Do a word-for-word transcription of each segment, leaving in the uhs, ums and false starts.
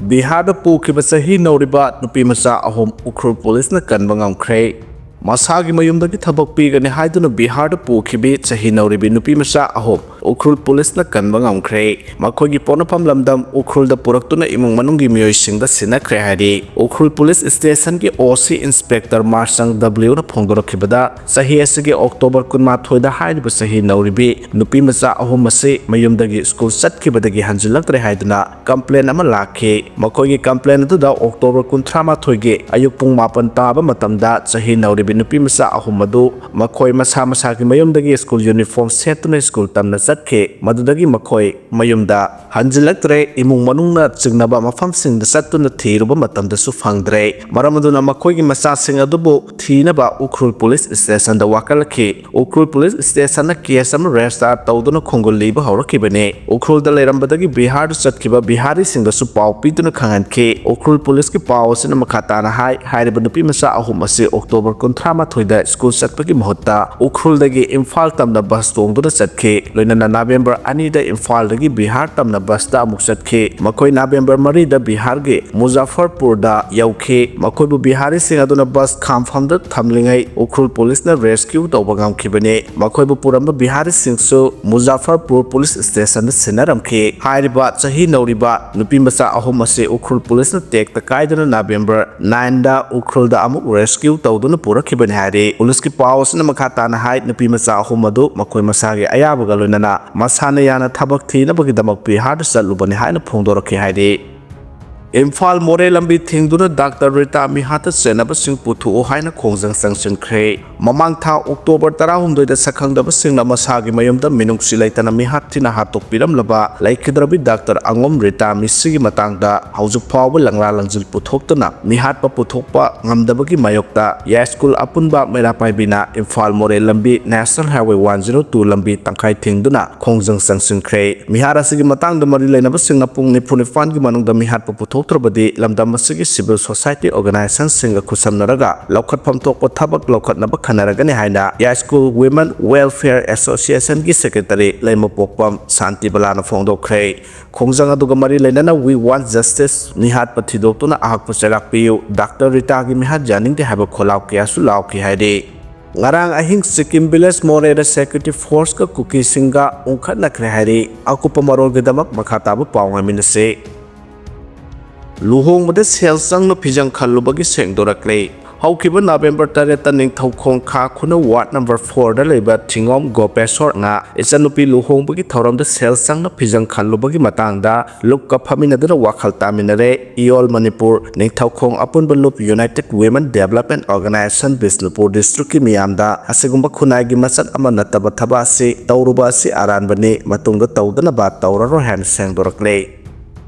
ꯕꯤꯍꯥꯔꯗ ꯄꯨꯈꯤꯕ ꯆꯍꯤ ꯅꯧꯔꯤꯕ ꯅꯨꯄꯤ ꯃꯆꯥ ꯑꯍꯨꯝ ꯎꯈ꯭ꯔꯨꯜ ꯄꯨꯂꯤꯁꯅ ꯀꯟꯕ ꯉꯝꯈ꯭ꯔꯦ꯫ ꯃꯁꯥꯒꯤ ꯃꯌꯨꯝꯗꯒꯤ ꯊꯕꯛ ꯄꯤꯒꯅꯤ ꯍꯥꯏꯗꯨꯅ ꯕꯤꯍꯥꯔꯗ ꯄꯨꯈꯤꯕꯤ ꯆꯍꯤ ꯅꯧꯔꯤꯕꯤ ꯅꯨꯄꯤ ꯃꯆꯥ ꯑꯍꯨꯝ ꯎꯈ꯭ꯔꯨꯜ ꯄꯨꯂꯤꯁꯅ ꯀꯟꯕ ꯉꯝꯈ꯭ꯔꯦ꯫ ꯃꯈꯣꯏꯒꯤ ꯄꯣꯛꯅꯐꯝ ꯂꯝꯗꯝ ꯎꯈ꯭ꯔꯨꯜꯗ ꯄꯨꯔꯛꯇꯨꯅ ꯏꯃꯨꯡ ꯃꯅꯨꯡꯒꯤ ꯃꯤꯑꯣꯏꯁꯤꯡꯗ ꯁꯤꯟꯅꯈ꯭ꯔꯦ ꯍꯥꯏꯔꯤ꯫ ꯎꯈ꯭ꯔꯨꯜ ꯄꯨꯂꯤꯁ ꯁ꯭ꯇꯦꯁꯟꯒꯤ ꯑꯣ ꯁꯤ ꯏꯟꯁꯄꯦꯛꯇꯔ ꯃꯥꯔꯁꯪ ꯗꯕ꯭ꯂꯤꯎꯅ ꯐꯣꯡꯗꯣꯔꯛꯈꯤꯕꯗ, ꯆꯍꯤ ꯑꯁꯤꯒꯤ ꯑꯣꯛꯇꯣꯕꯔ ꯀꯨꯟꯃꯥꯊꯣꯏꯗ ꯍꯥꯏꯔꯤꯕ ꯆꯍꯤ ꯅꯧꯔꯤꯕꯤ ꯅꯨꯄꯤ ꯃꯆꯥ ꯑꯍꯨꯝ ꯑꯁꯤ ꯃꯌꯨꯝꯗꯒꯤ ꯁ꯭ꯀꯨꯜ ꯆꯠꯈꯤꯕꯗꯒꯤ ꯍꯟꯖꯤꯜꯂꯛꯇ꯭ꯔꯦ ꯍꯥꯏꯗꯨꯅ ꯀꯝꯄ꯭ꯂꯦꯟ ꯑꯃ ꯂꯥꯛꯈꯤ꯫ ꯃꯈꯣꯏꯒꯤ ꯀꯝꯄ꯭ꯂꯦꯟ ꯑꯗꯨꯗ ꯑꯣꯛꯇꯣꯕꯔ ꯀꯨꯟꯊ꯭ꯔꯥ ꯃꯥꯊꯣꯏꯒꯤ ꯑꯌꯨꯛ ꯄꯨꯡ ꯃꯥꯄꯟ ꯇꯥꯕ ꯃꯇꯝꯗ ꯆꯍꯤ ꯅꯧꯔꯤꯕꯤ ꯅꯨꯄꯤ ꯃꯆꯥ ꯑꯍꯨꯝ ꯑꯗꯨ ꯃꯈꯣꯏ ꯃꯁꯥ ꯃꯁꯥꯒꯤ ꯃꯌꯨꯝꯗꯒꯤ ꯁ꯭ꯀꯨꯜ ꯌꯨꯅꯤꯐꯣꯔꯝ ꯁꯦꯠꯇꯨꯅ ꯁ꯭ꯀꯨꯜ ꯇꯝꯅ ꯆꯠꯈꯤ꯫ ꯃꯗꯨꯗꯒꯤ ꯃꯈꯣꯏ ꯃꯌꯨꯝꯗ ꯍꯟꯖꯤꯜꯂꯛꯇ꯭ꯔꯦ꯫ ꯏꯃꯨꯡ ꯃꯅꯨꯡꯅ ꯆꯤꯡꯅꯕ ꯃꯐꯝꯁꯤꯡꯗ ꯆꯠꯇꯨꯅ ꯊꯤꯔꯨꯕ ꯃꯇꯝꯗꯁꯨ ꯐꯪꯗ꯭ꯔꯦ꯫ ꯃꯔꯝ ꯑꯗꯨꯅ ꯃꯈꯣꯏꯒꯤ ꯃꯆꯥꯁꯤꯡ ꯑꯗꯨꯕꯨ ꯊꯤꯅꯕ ꯎꯈ꯭ꯔꯨꯜ ꯄꯨꯂꯤꯁ ꯁ꯭ꯇꯦꯁꯟꯗ ꯋꯥꯀꯠꯂꯛꯈꯤ꯫ ꯎꯈ꯭ꯔꯨꯜ ꯄꯨꯂꯤꯁ ꯁ꯭ꯇꯦꯁꯟꯅ ꯀꯦꯁ ꯑꯃ ꯔꯦꯖꯤꯁꯇꯥꯔ ꯇꯧꯗꯨꯅ ꯈꯣꯡꯒꯨꯜ ꯂꯤꯕ ꯍꯧꯔꯛꯈꯤꯕꯅꯤ꯫ ꯎꯈ꯭ꯔꯨꯜꯗ ꯂꯩꯔꯝꯕꯗꯒꯤ ꯕꯤꯍꯥꯔꯗ ꯆꯠꯈꯤꯕ ꯕꯤꯍꯥꯔꯤꯁꯤꯡꯗꯁꯨ ꯄꯥꯎ ꯄꯤꯗꯨꯅ ꯈꯪꯍꯟꯈꯤ꯫ ꯎꯈ꯭ꯔꯨꯜ ꯄꯨꯂꯤꯁꯀꯤ ꯄꯥꯎ ꯑꯁꯤꯅ ꯃꯈꯥ ꯇꯥꯅ ꯍꯥꯏ, ꯍꯥꯏꯔꯤꯕ ꯅꯨꯄꯤ ꯃꯆꯥ ꯑꯍꯨꯝ ꯑꯁꯤ ꯑꯣꯛꯇꯣꯕꯔ ꯀꯨꯟꯊ꯭ꯔꯥ ꯃꯥꯊꯣꯏꯗ ꯁ꯭ꯀꯨꯜ ꯆꯠꯄꯒꯤ ꯃꯍꯨꯠꯇ ꯎꯈ꯭ꯔꯨꯜꯗꯒꯤ ꯏꯝꯐꯥꯜ ꯇꯝꯅ ꯕꯁ ꯇꯣꯡꯗꯨꯅ ꯆꯠꯈꯤ꯫ ꯂꯣꯏꯅꯅ ꯅꯕꯦꯝꯕꯔ ꯑꯅꯤꯗ ꯏꯝꯐꯥꯜꯗꯒꯤ ꯕꯤꯍꯥꯔ ꯇꯝꯅ ꯕꯁꯇ ꯑꯃꯨꯛ ꯆꯠꯈꯤ꯫ ꯃꯈꯣꯏ ꯅꯕꯦꯝꯕꯔ ꯃꯔꯤꯗ ꯕꯤꯍꯥꯔꯒꯤ ꯃꯨꯖꯥꯐꯔꯄꯨꯔꯗ ꯌꯧꯈꯤ꯫ ꯃꯈꯣꯏꯕꯨ ꯕꯤꯍꯥꯔꯤꯁꯤꯡ ꯑꯗꯨꯅ ꯕꯁ ꯈꯥꯝꯐꯝꯗ ꯊꯝꯂꯤꯉꯩ ꯎꯈ꯭ꯔꯨꯜ ꯄꯨꯂꯤꯁꯅ ꯔꯦꯁꯀ꯭ꯌꯨ ꯇꯧꯕ ꯉꯝꯈꯤꯕꯅꯤ꯫ ꯃꯈꯣꯏꯕꯨ ꯄꯨꯔꯝꯕ ꯕꯤꯍꯥꯔꯤꯁꯤꯡꯁꯨ ꯃꯨꯖꯥꯐꯔꯄꯨꯔ ꯄꯨꯂꯤꯁ ꯁ꯭ꯇꯦꯁꯟꯗ ꯁꯤꯟꯅꯔꯝꯈꯤ꯫ ꯍꯥꯏꯔꯤꯕ ꯆꯍꯤ ꯅꯧꯔꯤꯕ ꯅꯨꯄꯤ ꯃꯆꯥ ꯑꯍꯨꯝ ꯑꯁꯤ ꯎꯈ꯭ꯔꯨꯜ ꯄꯨꯂꯤꯁꯅ ꯇꯦꯛꯇ ꯀꯥꯏꯗꯅ ꯅꯕꯦꯝꯕꯔ ꯅꯥꯏꯟꯗ ꯎꯈ꯭ꯔꯨꯜꯗ ꯑꯃꯨꯛ ꯔꯦꯁꯀ꯭ꯌꯨ ꯇꯧꯗꯨꯅ ꯄꯨꯔꯛꯈꯤꯕꯅꯤ ꯍꯥꯏꯔꯤ꯫ ꯄꯨꯂꯤꯁꯀꯤ ꯄꯥꯎ ꯑꯁꯤꯅ ꯃꯈꯥ ꯇꯥꯅ ꯍꯥꯏ, ꯅꯨꯄꯤ ꯃꯆꯥ ꯑꯍꯨꯝ ꯑꯗꯨ ꯃꯈꯣꯏ ꯃꯁꯥꯒꯤ ꯑꯌꯥꯕꯒ ꯂꯣꯏꯅꯅ ꯃꯁꯥꯅ ꯌꯥꯅ ꯊꯕꯛ ꯊꯤꯅꯕꯒꯤꯗꯃꯛ ꯕꯤꯍꯥꯔꯗ ꯆꯠꯂꯨꯕꯅꯤ ꯍꯥꯏꯅ ꯐꯣꯡꯗꯣꯔꯛꯈꯤ ꯍꯥꯏꯔꯤ꯫ ꯏꯝꯐꯥꯜ ꯃꯣꯔꯦ ꯂꯝꯕꯤ ꯊꯤꯡꯗꯨꯅ ꯗꯥꯛꯇꯔ ꯔꯤꯇꯥ ꯃꯤꯍꯥꯠꯇ ꯆꯦꯟꯅꯕꯁꯤꯡ ꯄꯨꯊꯣꯛꯎ ꯍꯥꯏꯅ ꯈꯣꯡꯖꯪ ꯆꯪꯁꯤꯟꯈ꯭ꯔꯦ꯫ ꯃꯃꯥꯡ ꯊꯥ ꯑꯣꯛꯇꯣꯕꯔ ꯇꯔꯥꯍꯨꯝꯗꯣꯏꯗ ꯁꯛꯈꯪꯗꯕꯁꯤꯡꯅ ꯃꯁꯥꯒꯤ ꯃꯌꯨꯝꯗ ꯃꯤꯅꯨꯡꯁꯤ ꯂꯩꯇꯅ ꯃꯤꯍꯥꯠ ꯊꯤꯅ ꯍꯥꯠꯇꯣꯛꯄꯤꯔꯝꯂꯕ ꯂꯩꯈꯤꯗ꯭ꯔꯕꯤ ꯗꯥꯛꯇꯔ ꯑꯉꯣꯝ ꯔꯤꯇꯥ ꯃꯤꯁꯤꯒꯤ ꯃꯇꯥꯡꯗ ꯍꯧꯖꯤꯛ ꯐꯥꯎꯕ ꯂꯪꯂꯥ ꯂꯪꯖꯤꯜ ꯄꯨꯊꯣꯛꯇꯨꯅ ꯃꯤꯍꯥꯠꯄ ꯄꯨꯊꯣꯛꯄ ꯉꯝꯗꯕꯒꯤ ꯃꯥꯌꯣꯛꯇ ꯌꯥꯏꯁ꯭ꯀꯨꯜ ꯑꯄꯨꯟꯕ ꯃꯩꯔꯥ ꯄꯥꯏꯕꯤꯅ ꯏꯝꯐꯥꯜ ꯃꯣꯔꯦ ꯂꯝꯕꯤ national highway one zero two ꯂꯝꯕꯤ ꯇꯪꯈꯥꯏ ꯊꯤꯡꯗꯨꯅ ꯈꯣꯡꯖꯪ ꯆꯪꯁꯤꯟꯈ꯭ꯔꯦ꯫ ꯃꯤꯍꯥꯠ ꯑꯁꯤꯒꯤ ꯃꯇꯥꯡꯗ ꯃꯔꯤ ꯂꯩꯅꯕꯁꯤꯡꯅ ꯄꯨꯡ ꯅꯤꯐꯨ ꯅꯤꯄꯥꯟꯒꯤ ꯃꯅꯨꯡꯗ ꯃꯤꯍꯥꯠꯄ ꯄꯨꯊꯣꯛ ꯅꯠꯇ꯭ꯔꯕꯗꯤ ꯂꯝꯗꯝ ꯑꯁꯤꯒꯤ civil society organizationꯁꯤꯡꯒ ꯈꯨꯠꯁꯝꯅꯔꯒ ꯂꯧꯈꯠꯐꯝ ꯊꯣꯛꯄ ꯊꯕꯛ ꯂꯧꯈꯠꯅꯕ ꯈꯟꯅꯔꯒꯅꯤ ꯍꯥꯏꯅ Yaiskul Women Welfare Associationꯒꯤ secretary ꯂꯩꯃꯄꯣꯛꯄꯝ ꯁꯥꯟꯇꯤꯕꯂꯥꯅ ꯐꯣꯡꯗꯣꯛꯈ꯭ꯔꯦ꯫ ꯈꯣꯡꯖꯪ ꯑꯗꯨꯒ ꯃꯔꯤ ꯂꯩꯅꯅ "We want justice", ꯃꯤꯍꯥꯠꯄ ꯊꯤꯗꯣꯛꯇꯨꯅ ꯑꯍꯛꯄ ꯆꯩꯔꯥꯛ ꯄꯤꯌꯨ, "ꯗꯥꯛꯇꯔ ꯔꯤꯇꯥꯒꯤ ꯃꯤꯍꯥꯠ ꯌꯥꯅꯤꯡꯗꯦ" ꯍꯥꯏꯕ ꯈꯣꯜꯂꯥꯎ ꯀꯌꯥꯁꯨ ꯂꯥꯎꯈꯤ ꯍꯥꯏꯔꯤ꯫ ꯉꯔꯥꯡ ꯑꯍꯤꯡ ꯁꯤꯛꯀꯤꯝ village ꯃꯣꯔꯦꯗ security forceꯀ ꯀꯨꯀꯤꯁꯤꯡꯒ ꯎꯪꯈꯠꯅꯈ꯭ꯔꯦ ꯍꯥꯏꯔꯤ꯫ ꯑꯀꯨꯞꯄ ꯃꯔꯣꯜꯒꯤꯗꯃꯛ ꯃꯈꯥ ꯇꯥꯕ ꯄꯥꯎ ꯉꯥꯏꯃꯤꯟꯅꯁꯤ꯫ ꯂꯨꯍꯣꯡꯕꯗ ꯁꯦꯜ ꯆꯪꯅ ꯐꯤꯖꯪ ꯈꯜꯂꯨꯕꯒꯤ ꯁꯦꯡꯗꯣꯔꯛꯂꯦ꯫ ꯍꯧꯈꯤꯕ ꯅꯕꯦꯝꯕꯔ ꯇꯔꯦꯠꯇ ꯅꯤꯡꯊꯧꯈꯣꯡ ꯈꯥ ꯈꯨꯅꯧ ward number fourꯗ ꯂꯩꯕ ꯊꯤꯉꯣꯝ ꯒꯣꯄꯦꯁꯣꯔꯅ ꯏꯆꯟꯅꯨꯄꯤ ꯂꯨꯍꯣꯡꯕꯒꯤ ꯊꯧꯔꯝꯗ ꯁꯦꯜ ꯆꯪꯅ ꯐꯤꯖꯪ ꯈꯜꯂꯨꯕꯒꯤ ꯃꯇꯥꯡꯗ ꯂꯨꯞꯀ ꯐꯝꯃꯤꯟꯅꯗꯨꯅ ꯋꯥꯈꯜ ꯇꯥꯃꯤꯟꯅꯔꯦ꯫ ꯏꯌꯣꯜ ꯃꯅꯤꯄꯨꯔ, ꯅꯤꯡꯊꯧꯈꯣꯡ ꯑꯄꯨꯟꯕ ꯂꯨꯞ United Women Development Organization Bishnupur districtꯀꯤ ꯃꯤꯌꯥꯝꯗ ꯑꯁꯤꯒꯨꯝꯕ ꯈꯨꯟꯅꯥꯏꯒꯤ ꯃꯁꯛ ꯑꯃ ꯅꯠꯇꯕ ꯊꯕꯛ ꯑꯁꯤ ꯇꯧꯔꯨꯕ ꯑꯁꯤ ꯑꯔꯥꯟꯕꯅꯤ, ꯃꯇꯨꯡꯗ ꯇꯧꯗꯅꯕ ꯇꯧꯔꯔꯣꯏ ꯍꯥꯏꯅ ꯁꯦꯡꯗꯣꯔꯛꯂꯦ꯫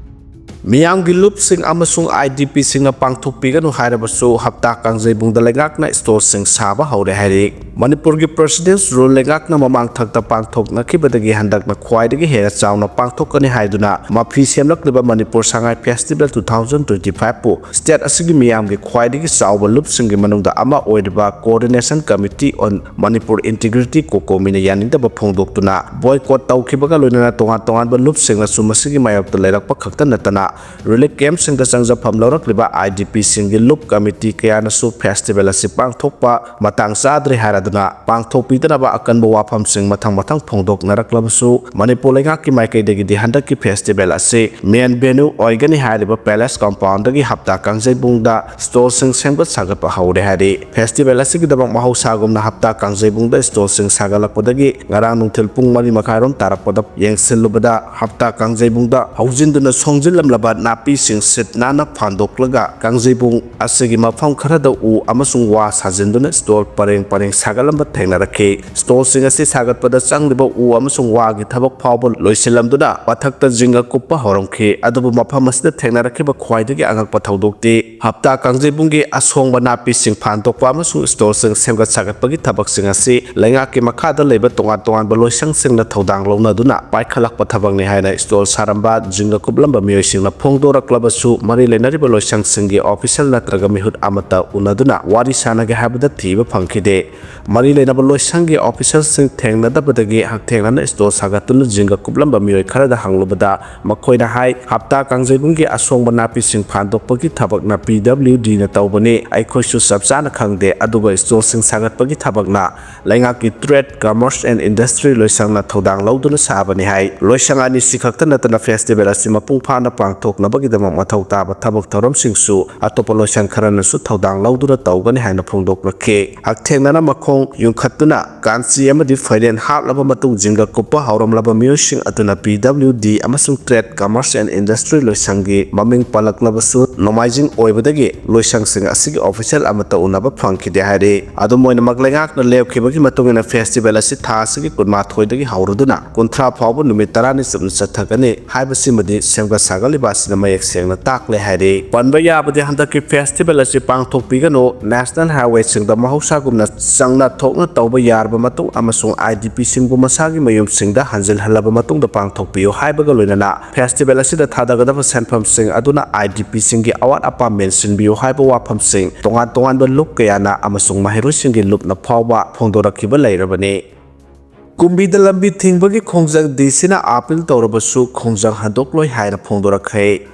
ꯃꯤꯌꯥꯝꯒꯤ ꯂꯨꯞꯁꯤꯡ ꯑꯃꯁꯨꯡ IDPꯁꯤꯡꯅ ꯄꯥꯡꯊꯣꯛꯄꯤꯒꯅꯨ ꯍꯥꯏꯔꯕꯁꯨ ꯍꯞꯇꯥ ꯀꯥꯡꯖꯩꯕꯨꯡꯗ ꯂꯩꯉꯥꯛꯅ stallꯁꯤꯡ ꯁꯥꯕ ꯍꯧꯔꯦ ꯍꯥꯏꯔꯤ꯫ ꯃꯅꯤꯄꯨꯔꯒꯤ President's Rule ꯂꯩꯉꯥꯛꯅ ꯃꯃꯥꯡ ꯊꯛꯇ ꯄꯥꯡꯊꯣꯛꯅꯈꯤꯕꯗꯒꯤ ꯍꯟꯗꯛꯅ ꯈ꯭ꯋꯥꯏꯗꯒꯤ ꯍꯦꯟꯅ ꯆꯥꯎꯅ ꯄꯥꯡꯊꯣꯛꯀꯅꯤ ꯍꯥꯏꯗꯨꯅ ꯃꯐꯤ ꯁꯦꯝꯂꯛꯂꯤꯕ Manipur Sangai Festival two thousand twenty fiveꯄꯨ state ꯑꯁꯤꯒꯤ ꯃꯤꯌꯥꯝꯒꯤ ꯈ꯭ꯋꯥꯏꯗꯒꯤ ꯆꯥꯎꯕ ꯂꯨꯞꯁꯤꯡꯒꯤ ꯃꯅꯨꯡꯗ ꯑꯃ ꯑꯣꯏꯔꯤꯕ Coordination Committee on Manipur Integrity, COCOMIꯅ ꯌꯥꯅꯤꯡꯗꯕ ꯐꯣꯡꯗꯣꯛꯇꯨꯅ boycott ꯇꯧꯈꯤꯕꯒ ꯂꯣꯏꯅꯅ ꯇꯣꯉꯥꯟ ꯇꯣꯉꯥꯟꯕ ꯂꯨꯞꯁꯤꯡꯅꯁꯨ ꯃꯁꯤꯒꯤ ꯃꯥꯌꯣꯛꯇ ꯂꯩꯔꯛꯄ ꯈꯛꯇ ꯅꯠꯇꯅ relief campꯁꯤꯡꯗ ꯆꯪꯖꯐꯝ ꯂꯧꯔꯛꯂꯤꯕ IDPꯁꯤꯡꯒꯤ ꯂꯨꯞ committee ꯀꯌꯥꯅꯁꯨ festival ꯑꯁꯤ ꯄꯥꯡꯊꯣꯛꯄ ꯃꯇꯥꯡ ꯆꯥꯗ꯭ꯔꯦ ꯍꯥꯏꯔꯗꯨꯅ ꯄꯥꯡꯊꯣꯛꯄꯤꯗꯅꯕ ꯑꯀꯟꯕ ꯋꯥꯐꯝꯁꯤꯡ ꯃꯊꯪ ꯃꯊꯪ ꯐꯣꯡꯗꯣꯛꯅꯔꯛꯂꯕꯁꯨ, ꯃꯅꯤꯄꯨꯔ ꯂꯩꯉꯥꯛꯀꯤ ꯃꯥꯏꯀꯩꯗꯒꯤꯗꯤ ꯍꯟꯗꯛꯀꯤ festival ꯑꯁꯤ main venue ꯑꯣꯏꯒꯅꯤ ꯍꯥꯏꯔꯤꯕ Palace compoundꯗꯒꯤ ꯍꯞꯇꯥ ꯀꯥꯡꯖꯩꯕꯨꯡꯗ stallꯁꯤꯡ ꯁꯦꯝꯒꯠ ꯁꯥꯒꯠꯄ ꯍꯧꯔꯦ ꯍꯥꯏꯔꯤ꯫ Festival ꯑꯁꯤꯒꯤꯗꯃꯛ ꯃꯍꯧꯁꯥꯒꯨꯝꯅ ꯍꯞꯇꯥ ꯀꯥꯡꯖꯩꯕꯨꯡꯗ stallꯁꯤꯡ ꯁꯥꯒꯠꯂꯛꯄꯗꯒꯤ ꯉꯔꯥꯡ ꯅꯨꯡꯊꯤꯜ ꯄꯨꯡ ꯃꯔꯤ ꯃꯈꯥꯏꯔꯣꯝ ꯇꯥꯔꯛꯄꯗ ꯌꯦꯡꯁꯤꯜꯂꯨꯕꯗ ꯍꯞꯇꯥ ꯀꯥꯡꯖꯩꯕꯨꯡꯗ ꯍꯧꯖꯤꯟꯗꯨꯅ ꯁꯣꯡꯖꯤꯜꯂꯝꯂꯕ ꯅꯥꯄꯤꯁꯤꯡ ꯁꯤꯠ ꯅꯥꯟꯅ ꯐꯥꯟꯗꯣꯛꯂꯒ ꯀꯥꯡꯖꯩꯕꯨꯡ ꯑꯁꯤꯒꯤ ꯃꯐꯝ ꯈꯔꯗ ꯎ ꯑꯃꯁꯨꯡ ꯋꯥ ꯁꯥꯖꯤꯟꯗꯨꯅ stall ꯄꯔꯦꯡ ꯄꯔꯦꯡ ꯁꯥꯒꯠꯂꯝꯕ ꯊꯦꯡꯅꯔꯛꯈꯤ꯫ Stallꯁꯤꯡ ꯑꯁꯤ ꯁꯥꯒꯠꯄꯗ ꯆꯪꯂꯤꯕ ꯎ ꯑꯃꯁꯨꯡ ꯋꯥꯒꯤ ꯊꯕꯛ ꯐꯥꯎꯕ ꯂꯣꯏꯁꯤꯜꯂꯝꯗꯨꯅ ꯃꯊꯛꯇ ꯖꯤꯡꯒ ꯀꯨꯞꯄ ꯍꯧꯔꯝꯈꯤ꯫ ꯑꯗꯨꯕꯨ ꯃꯐꯝ ꯑꯁꯤꯗ ꯊꯦꯡꯅꯔꯛꯈꯤꯕ ꯈ꯭ꯋꯥꯏꯗꯒꯤ ꯑꯉꯛꯄ ꯊꯧꯗꯣꯛꯇꯤ ꯍꯞꯇꯥ ꯀꯥꯡꯖꯩꯕꯨꯡꯒꯤ ꯑꯁꯣꯡꯕ ꯅꯥꯄꯤꯁꯤꯡ ꯐꯥꯟꯗꯣꯛꯄ ꯑꯃꯁꯨꯡ stallꯁꯤꯡ ꯁꯦꯝꯒꯠ ꯁꯥꯒꯠꯄꯒꯤ ꯊꯕꯛꯁꯤꯡ ꯑꯁꯤ ꯂꯩꯉꯥꯛꯀꯤ ꯃꯈꯥꯗ ꯂꯩꯕ ꯇꯣꯉꯥꯟ ꯇꯣꯉꯥꯟꯕ ꯂꯣꯏꯁꯪꯁꯤꯡꯅ ꯊꯧꯗꯥꯡ ꯂꯧꯅꯗꯨꯅ ꯄꯥꯏꯈꯠꯂꯛꯄ ꯊꯕꯛꯅꯤ ꯍꯥꯏꯅ stall ꯁꯥꯔꯝꯕ ꯖꯤꯡꯒ ꯀꯨꯞꯂꯝꯕ ꯃꯤꯑꯣꯏꯁꯤꯡꯅ ꯐꯣꯡꯗꯣꯔꯛꯂꯕꯁꯨ, ꯃꯔꯤ ꯂꯩꯅꯔꯤꯕ ꯂꯣꯏꯁꯪꯁꯤꯡꯒꯤ ꯑꯣꯐꯤꯁꯤꯌꯦꯜ ꯅꯠꯇ꯭ꯔꯒ ꯃꯤꯍꯨꯠ ꯑꯃꯠꯇ ꯎꯅꯗꯨꯅ ꯋꯥꯔꯤ ꯁꯥꯟꯅꯒꯦ ꯍꯥꯏꯕꯗ ꯊꯤꯕ ꯐꯪꯈꯤꯗꯦ꯫ ꯃꯔꯤ ꯂꯩꯅꯕ ꯂꯣꯏꯁꯪꯒꯤ ꯑꯣꯐꯤꯁꯤꯌꯦꯜꯁꯤꯡ ꯊꯦꯡꯅꯗꯕꯗꯒꯤ ꯍꯛꯊꯦꯡꯅꯅ ꯁ꯭ꯇꯣꯜ ꯁꯥꯒꯠꯇꯨꯅ ꯖꯤꯡꯒ ꯀꯨꯞꯂꯝꯕ ꯃꯤꯑꯣꯏ ꯈꯔꯗ ꯍꯪꯂꯨꯕꯗ, ꯃꯈꯣꯏꯅ ꯍꯥꯏ, ꯍꯞꯇꯥ ꯀꯥꯡꯖꯩꯕꯨꯡꯒꯤ ꯑꯁꯣꯡꯕ ꯅꯥꯄꯤꯁꯤꯡ ꯐꯥꯟꯗꯣꯛꯄꯒꯤ ꯊꯕꯛꯅ ꯄꯤ ꯗꯕ꯭ꯂꯤꯎ ꯗꯤꯅ ꯇꯧꯕꯅꯤ, ꯑꯩꯈꯣꯏꯁꯨ ꯆꯞ ꯆꯥꯅ ꯈꯪꯗꯦ, ꯑꯗꯨꯒ ꯁ꯭ꯇꯣꯜꯁꯤꯡ ꯁꯥꯒꯠꯄꯒꯤ ꯊꯕꯛꯅ ꯂꯩꯉꯥꯛꯀꯤ Trade, Commerce and Industry ꯂꯣꯏꯁꯪꯅ ꯊꯧꯗꯥꯡ ꯂꯧꯗꯨꯅ ꯁꯥꯕꯅꯤ ꯍꯥꯏ꯫ ꯂꯣꯏꯁꯪ ꯑꯅꯤꯁꯤ ꯈꯛꯇ ꯅꯠꯇꯅ ꯐꯦꯁꯇꯤꯚꯦꯜ ꯑꯁꯤ ꯃꯄꯨꯡ ꯐꯥꯅ ꯄꯥꯡꯊꯣꯛꯅꯕꯒꯤꯗꯃꯛ ꯃꯊꯧ ꯇꯥꯕ ꯊꯕꯛ ꯊꯧꯔꯝꯁꯤꯡꯁꯨ ꯑꯇꯣꯞꯄ ꯂꯣꯏꯁꯪ ꯈꯔꯅꯁꯨ ꯊꯧꯗꯥꯡ ꯂꯧꯗꯨꯅ ꯇꯧꯒꯅꯤ ꯍꯥꯏꯅ ꯐꯣꯡꯗꯣꯛꯂꯛꯈꯤ꯫ ꯍꯛꯊꯦꯡꯅꯅ ꯃꯈꯣꯡ ꯌꯨꯡꯈꯠꯇꯨꯅ ꯀꯥꯟꯆꯤ ꯑꯃꯗꯤ ꯐꯩꯔꯦꯟ ꯍꯥꯞꯂꯕ ꯃꯇꯨꯡ ꯖꯤꯡꯒ ꯀꯨꯞꯄ ꯍꯧꯔꯝꯂꯕ ꯃꯤꯑꯣꯏꯁꯤꯡ ꯑꯗꯨꯅ ꯄꯤ ꯗꯕ꯭ꯂꯤꯎ ꯗꯤ ꯑꯃꯁꯨꯡ Trade, Commerce and Industry ꯂꯣꯏꯁꯪꯒꯤ ꯃꯃꯤꯡ ꯄꯜꯂꯛꯂꯕꯁꯨ, ꯅꯣꯡꯃꯥꯏꯖꯤꯡ ꯑꯣꯏꯕꯗꯒꯤ ꯂꯣꯏꯁꯪꯁꯤꯡ ꯑꯁꯤꯒꯤ ꯑꯣꯐꯤꯁꯤꯌꯦꯜ ꯑꯃꯠꯇ ꯎꯅꯕ ꯐꯪꯈꯤꯗꯦ ꯍꯥꯏꯔꯤ꯫ ꯑꯗꯨꯝ ꯑꯣꯏꯅꯃꯛ, ꯂꯩꯉꯥꯛꯅ ꯂꯦꯞꯈꯤꯕꯒꯤ ꯃꯇꯨꯡ ꯏꯟꯅ ꯐꯦꯁꯇꯤꯚꯦꯜ ꯑꯁꯤ ꯊꯥ ꯑꯁꯤꯒꯤ ꯀꯨꯟꯃꯥꯊꯣꯏꯗꯒꯤ ꯍꯧꯔꯗꯨꯅ ꯀꯨꯟꯊ꯭ꯔꯥ ꯐꯥꯎꯕ ꯅꯨꯃꯤꯠ ꯇꯔꯥꯅꯤ ꯆꯨꯞꯅ ꯆꯠꯊꯒꯅꯤ ꯍꯥꯏꯕꯁꯤꯃꯗꯤ ꯁꯦꯝꯒꯠ ꯁꯥꯒꯠꯂꯤꯕ ꯑꯁꯤꯅ ꯃꯌꯦꯛ ꯁꯦꯡꯅ ꯇꯥꯛꯂꯦ ꯍꯥꯏꯔꯤ꯫ ꯄꯟꯕ ꯌꯥꯕꯗꯤ, ꯍꯟꯗꯛꯀꯤ ꯐꯦꯁꯇꯤꯚꯦꯜ ꯑꯁꯤ ꯄꯥꯡꯊꯣꯛꯄꯤꯒꯅꯨ, ꯅꯦꯁꯅꯦꯜ ꯍꯥꯏꯋꯦꯁꯤꯡꯗ ꯃꯍꯧꯁꯥꯒꯨꯝꯅ ꯆꯪꯅ ꯊꯣꯛꯅ ꯇꯧꯕ ꯌꯥꯔꯕ ꯃꯇꯨꯡ ꯑꯃꯁꯨꯡ ꯑꯥꯏ ꯗꯤ ꯄꯤꯁꯤꯡꯕꯨ ꯃꯁꯥꯒꯤ ꯃꯌꯨꯝꯁꯤꯡꯗ ꯍꯟꯖꯤꯜꯍꯜꯂꯕ ꯃꯇꯨꯡꯗ ꯄꯥꯡꯊꯣꯛꯄꯤꯌꯨ ꯍꯥꯏꯕꯒ ꯂꯣꯏꯅꯅ ꯐꯦꯁꯇꯤꯚꯦꯜ ꯑꯁꯤꯗ ꯊꯥꯗꯒꯗꯕ ꯁꯦꯟꯐꯝꯁꯤꯡ ꯑꯗꯨꯅ ꯑꯥꯏ ꯗꯤ ꯄꯤꯁꯤꯡꯒꯤ ꯑꯋꯥꯠ ꯑꯄꯥ ꯃꯦꯟꯁꯤꯟꯕꯤꯌꯨ ꯍꯥꯏꯕ ꯋꯥꯐꯝꯁꯤꯡ ꯇꯣꯉꯥꯟ ꯇꯣꯉꯥꯟꯕ ꯂꯨꯞ ꯀꯌꯥꯅ ꯑꯃꯁꯨꯡ ꯃꯍꯩꯔꯣꯏꯁꯤꯡꯒꯤ ꯂꯨꯞꯅ ꯐꯥꯎꯕ ꯐꯣꯡꯗꯣꯔꯛꯈꯤꯕ ꯂꯩꯔꯕꯅꯤ꯫ ꯀꯨꯝꯕꯤꯗ ꯂꯝꯕꯤ ꯊꯤꯡꯕꯒꯤ ꯈꯣꯡꯖꯪ ꯗꯤ ꯁꯤꯅ ꯑꯥꯄꯤꯜ ꯇꯧꯔꯕꯁꯨ ꯈꯣꯡꯖꯪ ꯍꯟꯗꯣꯛꯂꯣꯏ ꯍꯥꯏꯅ ꯐꯣꯡꯗꯣꯔꯛꯈ꯭ꯔꯦ꯫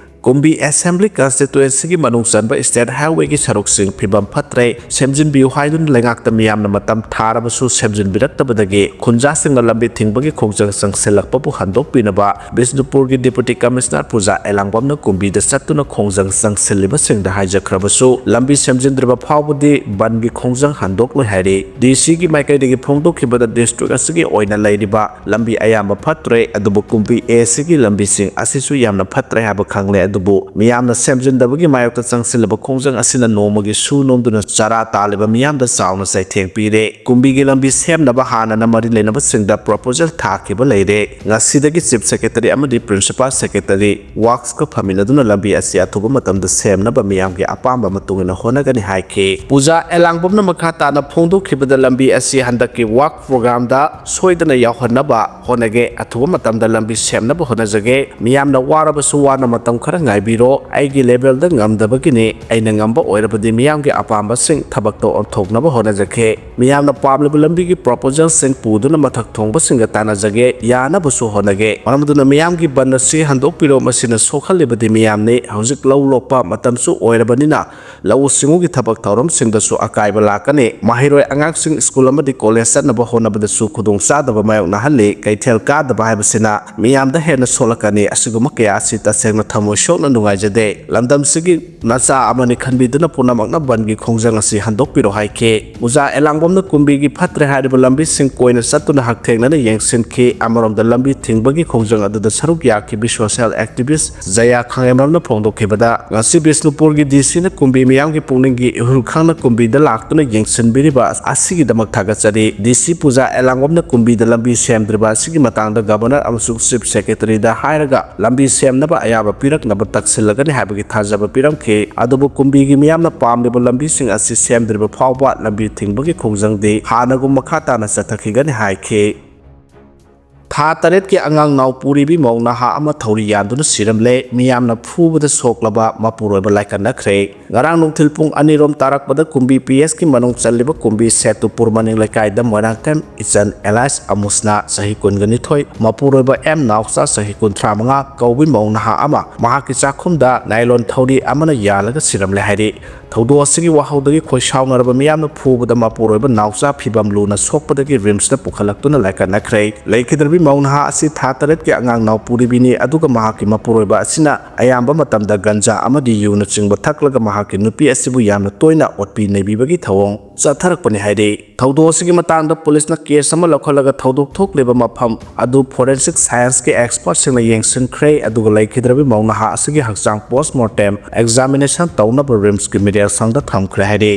ꯀꯨꯝꯕꯤ ꯑꯦꯁꯦꯝꯕ꯭ꯂꯤ ꯀꯟꯁꯇꯤꯇꯨꯌꯦꯟꯁꯤꯒꯤ ꯃꯅꯨꯡ ꯆꯟꯕ ꯁ꯭ꯇꯦꯠ ꯍꯥꯏꯋꯦꯒꯤ ꯁꯔꯨꯛꯁꯤꯡ ꯐꯤꯕꯝ ꯐꯠꯇ꯭ꯔꯦ, ꯁꯦꯝꯖꯤꯟꯕꯤꯌꯨ ꯍꯥꯏꯗꯨꯅ ꯂꯩꯉꯥꯛꯇ ꯃꯤꯌꯥꯝꯅ ꯃꯇꯝ ꯊꯥꯔꯕꯁꯨ ꯁꯦꯝꯖꯤꯟꯕꯤꯔꯛꯇꯕꯗꯒꯤ ꯈꯨꯟꯖꯥꯁꯤꯡꯅ ꯂꯝꯕꯤ ꯊꯤꯡꯕꯒꯤ ꯈꯣꯡꯖꯪ ꯆꯪꯁꯤꯜꯂꯛꯄꯕꯨ ꯍꯟꯗꯣꯛꯄꯤꯅꯕ ꯕꯤꯁꯅꯨꯄꯨꯔꯒꯤ ꯗꯤꯄꯨꯇꯤ ꯀꯃꯤꯁꯅꯔ ꯄꯨꯖꯥ ꯑꯦꯂꯥꯡꯕꯝꯅ ꯀꯨꯝꯕꯤꯗ ꯆꯠꯇꯨꯅ ꯈꯣꯡꯖꯪ ꯆꯪꯁꯤꯜꯂꯤꯕꯁꯤꯡꯗ ꯍꯥꯏꯖꯈ꯭ꯔꯕꯁꯨ, ꯂꯝꯕꯤ ꯁꯦꯝꯖꯤꯟꯗ꯭ꯔꯤꯕ ꯐꯥꯎꯕꯗꯤ ꯕꯟꯒꯤ ꯈꯣꯡꯖꯪ ꯍꯟꯗꯣꯛꯂꯣꯏ ꯍꯥꯏꯔꯤ꯫ ꯗꯤ ꯁꯤꯒꯤ ꯃꯥꯏꯀꯩꯗꯒꯤ ꯐꯣꯡꯗꯣꯛꯈꯤꯕꯗ, ꯗꯤꯁꯇ꯭ꯔꯤꯛ ꯑꯁꯤꯒꯤ ꯑꯣꯏꯅ ꯂꯩꯔꯤꯕ ꯂꯝꯕꯤ ꯑꯌꯥꯝꯕ ꯐꯠꯇ꯭ꯔꯦ, ꯑꯗꯨꯕꯨ ꯀꯨꯝꯕꯤ ꯑꯦ ꯁꯤꯒꯤ ꯂꯝꯕꯤꯁꯤꯡ ꯑꯁꯤꯁꯨ ꯌꯥꯝꯅ ꯐꯠꯇ꯭ꯔꯦ ꯍꯥꯏꯕ ꯈꯪꯂꯦ꯫ ꯑꯗꯨꯕꯨ ꯃꯤꯌꯥꯝꯅ ꯁꯦꯝꯖꯤꯟꯗꯕꯒꯤ ꯃꯥꯌꯣꯛꯇ ꯆꯪꯁꯤꯜꯂꯕ ꯈꯣꯡꯖꯪ ꯑꯁꯤꯅ ꯅꯣꯡꯃꯒꯤ ꯁꯨ ꯅꯣꯝꯗꯨꯅ ꯆꯔꯥ ꯇꯥꯜꯂꯤꯕ ꯃꯤꯌꯥꯝꯗ ꯆꯥꯎꯅ ꯆꯩꯊꯦꯡ ꯄꯤꯔꯦ꯫ ꯀꯨꯝꯕꯤꯒꯤ ꯂꯝꯕꯤ ꯁꯦꯝꯅꯕ ꯍꯥꯟꯅꯅ ꯃꯔꯤ ꯂꯩꯅꯕꯁꯤꯡꯗ proposal ꯊꯥꯈꯤꯕ ꯂꯩꯔꯦ꯫ ꯉꯁꯤꯗꯒꯤ Chief Secretary ꯑꯃꯗꯤ Principal Secretary Worksꯀ ꯐꯝꯃꯤꯟꯅꯗꯨꯅ ꯂꯝꯕꯤ ꯑꯁꯤ ꯑꯊꯨꯕ ꯃꯇꯝꯗ ꯁꯦꯝꯅꯕ ꯃꯤꯌꯥꯝꯒꯤ ꯑꯄꯥꯝꯕ ꯃꯇꯨꯡ ꯏꯟꯅ ꯍꯣꯠꯅꯒꯅꯤ ꯍꯥꯏꯈꯤ꯫ ꯄꯨꯖꯥ ꯑꯦꯂꯥꯡꯕꯝꯅ ꯃꯈꯥ ꯇꯥꯅ ꯐꯣꯡꯗꯣꯛꯈꯤꯕꯗ, ꯂꯝꯕꯤ ꯑꯁꯤ ꯍꯟꯗꯛꯀꯤ Work Programꯗ ꯁꯣꯏꯗꯅ ꯌꯥꯎꯍꯟꯅꯕ ꯍꯣꯠꯅꯒꯦ꯫ ꯑꯊꯨꯕ ꯃꯇꯝꯗ ꯂꯝꯕꯤ ꯁꯦꯝꯅꯕ ꯍꯣꯠꯅꯖꯒꯦ꯫ ꯃꯤꯌꯥꯝꯅ ꯋꯥꯔꯕꯁꯨ ꯋꯥꯅ ꯃꯇꯝ ꯈꯔ ꯉꯥꯏꯕꯤꯔꯣ꯫ ꯑꯩꯒꯤ levelꯗ ꯉꯝꯗꯕꯒꯤꯅꯤ꯫ ꯑꯩꯅ ꯉꯝꯕ ꯑꯣꯏꯔꯕꯗꯤ ꯃꯤꯌꯥꯝꯒꯤ ꯑꯄꯥꯝꯕꯁꯤꯡ ꯊꯕꯛꯇ ꯑꯣꯟꯊꯣꯛꯅꯕ ꯍꯣꯠꯅꯖꯒꯦ꯫ ꯃꯤꯌꯥꯝꯅ ꯄꯥꯝꯂꯤꯕ ꯂꯝꯕꯤꯒꯤ proposalꯁꯤꯡ ꯄꯨꯗꯨꯅ ꯃꯊꯛ ꯊꯣꯡꯕꯁꯤꯡꯒ ꯇꯥꯟꯅꯖꯒꯦ, ꯌꯥꯅꯕꯁꯨ ꯍꯣꯠꯅꯒꯦ꯫ ꯃꯔꯝ ꯑꯗꯨꯅ ꯃꯤꯌꯥꯝꯒꯤ ꯕꯟ ꯑꯁꯤ ꯍꯟꯗꯣꯛꯄꯤꯔꯣ, ꯃꯁꯤꯅ ꯁꯣꯛꯍꯜꯂꯤꯕꯗꯤ ꯃꯤꯌꯥꯝꯅꯤ꯫ ꯍꯧꯖꯤꯛ ꯂꯧ ꯂꯣꯛꯄ ꯃꯇꯝꯁꯨ ꯑꯣꯏꯔꯕꯅꯤꯅ ꯂꯧꯎ ꯁꯤꯡꯎꯒꯤ ꯊꯕꯛ ꯊꯧꯔꯝꯁꯤꯡꯗꯁꯨ ꯑꯀꯥꯏꯕ ꯂꯥꯛꯀꯅꯤ꯫ ꯃꯍꯩꯔꯣꯏ ꯑꯉꯥꯡꯁꯤꯡ ꯁ꯭ꯀꯨꯜ ꯑꯃꯗꯤ ꯀꯣꯂꯦꯖ ꯆꯠꯅꯕ ꯍꯣꯠꯅꯕꯗꯁꯨ ꯈꯨꯗꯣꯡꯆꯥꯗꯕ ꯃꯥꯌꯣꯛꯅꯍꯜꯂꯤ꯫ ꯀꯩꯊꯦꯜ ꯀꯥꯗꯕ ꯍꯥꯏꯕꯁꯤꯅ ꯃꯤꯌꯥꯝꯗ ꯍꯦꯟꯅ ꯁꯣꯛꯂꯛꯀꯅꯤ꯫ ꯑꯁꯤꯒꯨꯝꯕ ꯀꯌꯥ ꯑꯁꯤ ꯇꯁꯦꯡꯅ ꯊꯃꯣꯏ ꯁꯣꯛꯅ ꯅꯨꯡꯉꯥꯏꯖꯗꯦ꯫ ꯂꯝꯗꯝꯁꯤꯒꯤ ꯅꯆꯥ ꯑꯃꯅꯤ ꯈꯟꯕꯤꯗꯨꯅ ꯄꯨꯝꯅꯃꯛꯅ ꯕꯟꯒꯤ ꯈꯣꯡꯖꯪ ꯑꯁꯤ ꯍꯟꯗꯣꯛꯄꯤꯔꯣ ꯍꯥꯏꯈꯤ꯫ ꯄꯨꯖꯥ ꯑꯦꯂꯥꯡꯕꯝꯅ ꯀꯨꯝꯕꯤꯒꯤ ꯐꯠꯇ꯭ꯔꯦ ꯍꯥꯏꯔꯤꯕ ꯂꯝꯕꯤꯁꯤꯡ ꯀꯣꯏꯅ ꯆꯠꯇꯨꯅ ꯍꯛꯊꯦꯡꯅꯅ ꯌꯦꯡꯁꯤꯟꯈꯤ꯫ ꯑꯃꯔꯣꯝꯗ ꯂꯝꯕꯤ ꯊꯤꯡꯕꯒꯤ ꯈꯣꯡꯖꯪ ꯑꯗꯨꯗ ꯁꯔꯨꯛ ꯌꯥꯈꯤꯕꯤ social activist ꯖꯌꯥ ꯈꯥꯉꯦꯝꯂꯝꯅ ꯐꯣꯡꯗꯣꯛꯈꯤꯕꯗ, ꯉꯁꯤ ꯕꯤꯁꯅꯨꯄꯨꯔꯒꯤ ꯗꯤ ꯁꯤꯅ ꯀꯨꯝꯕꯤ ꯃꯤꯌꯥꯝꯒꯤ ꯄꯨꯛꯅꯤꯡꯒꯤ ꯏꯍꯨꯜ ꯈꯪꯅ ꯀꯨꯝꯕꯤꯗ ꯂꯥꯛꯇꯨꯅ ꯌꯦꯡꯁꯤꯟꯕꯤꯔꯤꯕ ꯑꯁꯤꯒꯤꯗꯃꯛ ꯊꯥꯒꯠꯆꯔꯤ꯫ ꯗꯤ ꯁꯤ ꯄꯨꯖꯥ ꯑꯦꯂꯥꯡꯕꯝꯅ ꯀꯨꯝꯕꯤꯗ ꯂꯝꯕꯤ ꯁꯦꯝꯗ꯭ꯔꯤꯕ ꯑꯁꯤꯒꯤ ꯃꯇꯥꯡꯗ Governor ꯑꯃꯁꯨꯡ Chief Secretaryꯗ ꯍꯥꯏꯔꯒ ꯂꯝꯕꯤ ꯁꯦꯝꯅꯕ ꯑꯌꯥꯕ ꯄꯤꯔꯛꯅꯕ ꯇꯛꯁꯤꯜꯂꯒꯅꯤ ꯍꯥꯏꯕꯒꯤ ꯊꯥꯖꯕ ꯄꯤꯔꯝꯈꯤ꯫ ꯑꯗꯨꯕꯨ ꯀꯨꯝꯕꯤꯒꯤ ꯃꯤꯌꯥꯝꯅ ꯄꯥꯝꯂꯤꯕ ꯂꯝꯕꯤꯁꯤꯡ ꯑꯁꯤ ꯁꯦꯝꯗ꯭ꯔꯤꯕ ꯐꯥꯎꯕ ꯂꯝꯕꯤ ꯊꯤꯡꯕꯒꯤ ꯈꯣꯡꯖꯪꯗꯤ ꯍꯥꯟꯅꯒꯨꯝ ꯃꯈꯥ ꯇꯥꯅ ꯆꯠꯊꯈꯤꯒꯅꯤ ꯍꯥꯏꯈꯤ꯫ ꯊꯥ ꯇꯔꯦꯠꯀꯤ ꯑꯉꯥꯡ ꯅꯥꯎ ꯄꯨꯔꯤꯕꯤ ꯃꯧ ꯅꯍꯥ ꯑꯃ ꯊꯧꯔꯤ ꯌꯥꯟꯗꯨꯅ ꯁꯤꯔꯝꯂꯦ꯫ ꯃꯤꯌꯥꯝꯅ ꯐꯨꯕꯗ ꯁꯣꯛꯂꯕ ꯃꯄꯨꯔꯣꯏꯕ ꯂꯥꯏꯀꯠꯅꯈ꯭ꯔꯦ꯫ ꯉꯔꯥꯡ ꯅꯨꯡꯊꯤꯜ ꯄꯨꯡ ꯑꯅꯤꯔꯣꯝ ꯇꯥꯔꯛꯄꯗ ꯀꯨꯝꯕꯤ ꯄꯤ ꯑꯦꯁꯀꯤ ꯃꯅꯨꯡ ꯆꯜꯂꯤꯕ ꯀꯨꯝꯕꯤ ꯁꯦꯇꯨꯄꯨꯔ ꯃꯅꯤꯡ ꯂꯩꯀꯥꯏꯗ ꯃꯣꯏꯔꯥꯡꯊꯦꯝ ꯏꯆꯟ ꯑꯦꯂꯥꯏꯁ ꯑꯃꯨꯁꯅꯥ ꯆꯍꯤ ꯀꯨꯟꯒ ꯅꯤꯊꯣꯏ, ꯃꯄꯨꯔꯣꯏꯕ ꯑꯦꯝ ꯅꯥꯎꯆꯥ ꯆꯍꯤ ꯀꯨꯟꯊ꯭ꯔꯥ ꯃꯉꯥ ꯀꯧꯕꯤ ꯃꯧ ꯅꯍꯥ ꯑꯃ ꯃꯍꯥꯛꯀꯤ ꯆꯥꯛꯈꯨꯝꯗ ꯅꯥꯏꯂꯣꯟ ꯊꯧꯔꯤ ꯑꯃꯅ ꯌꯥꯜꯂꯒ ꯁꯤꯔꯝꯂꯦ ꯍꯥꯏꯔꯤ꯫ ꯊꯧꯗꯣꯛ ꯑꯁꯤꯒꯤ ꯋꯥꯍꯧꯗꯒꯤ ꯈꯣꯏ ꯁꯥꯎꯅꯔꯕ ꯃꯤꯌꯥꯝꯅ ꯐꯨꯕꯗ ꯃꯄꯨꯔꯣꯏꯕ ꯅꯥꯎꯆꯥ ꯐꯤꯕꯝ ꯂꯨꯅ ꯁꯣꯛꯄꯗꯒꯤ ꯔꯤꯝꯁꯇ ꯄꯨꯈꯠꯂꯛꯇꯨꯅ ꯂꯥꯏꯀꯠꯅꯈ꯭ꯔꯦ꯫ ꯂꯩꯈꯤꯗ꯭ꯔꯕꯤ ꯃꯧ ꯅꯍꯥ ꯑꯁꯤ ꯊꯥ ꯇꯔꯦꯠꯀꯤ ꯑꯉꯥꯡ ꯅꯥꯎꯄꯨꯔꯤꯕꯤꯅꯤ, ꯑꯗꯨꯒ ꯃꯍꯥꯛꯀꯤ ꯃꯄꯨꯔꯣꯏꯕ ꯑꯁꯤꯅ ꯑꯌꯥꯝꯕ ꯃꯇꯝꯗ ꯒꯟꯖꯥ ꯑꯃꯗꯤ ꯌꯨꯅꯆꯤꯡꯕ ꯊꯛꯂꯒ ꯃꯍꯥꯛꯀꯤ ꯅꯨꯄꯤ ꯑꯁꯤꯕꯨ ꯌꯥꯝꯅ ꯇꯣꯏꯅ ꯑꯣꯠꯄꯤ ꯅꯩꯕꯤꯕꯒꯤ ꯊꯧꯑꯣꯡ ꯆꯠꯊꯔꯛꯄꯅꯤ ꯍꯥꯏꯔꯤ꯫ ꯊꯧꯗꯣꯛ ꯑꯁꯤꯒꯤ ꯃꯇꯥꯡꯗ ꯄꯨꯂꯤꯁꯅ ꯀꯦꯁ ꯑꯃ ꯂꯧꯈꯠꯂꯒ ꯊꯧꯗꯣꯛ ꯊꯣꯛꯂꯤꯕ ꯃꯐꯝ ꯑꯗꯨ ꯐꯣꯔꯦꯟꯁꯤꯛ ꯁꯥꯏꯟꯁꯀꯤ ꯑꯦꯛꯁꯄꯔꯠꯁꯤꯡꯅ ꯌꯦꯡꯁꯤꯟꯈ꯭ꯔꯦ, ꯑꯗꯨꯒ ꯂꯩꯈꯤꯗ꯭ꯔꯕꯤ ꯃꯧ ꯅꯍꯥ ꯑꯁꯤꯒꯤ ꯍꯛꯆꯥꯡ ꯄꯣꯁꯃꯣꯔꯇꯦꯝ ꯑꯦꯛꯖꯥꯃꯤꯅꯦꯁꯟ ꯇꯧꯅꯕ ꯔꯤꯝꯁꯀꯤ ꯃꯤꯔꯦꯜ ꯁꯪꯗ ꯊꯝꯈ꯭ꯔꯦ ꯍꯥꯏꯔꯤ꯫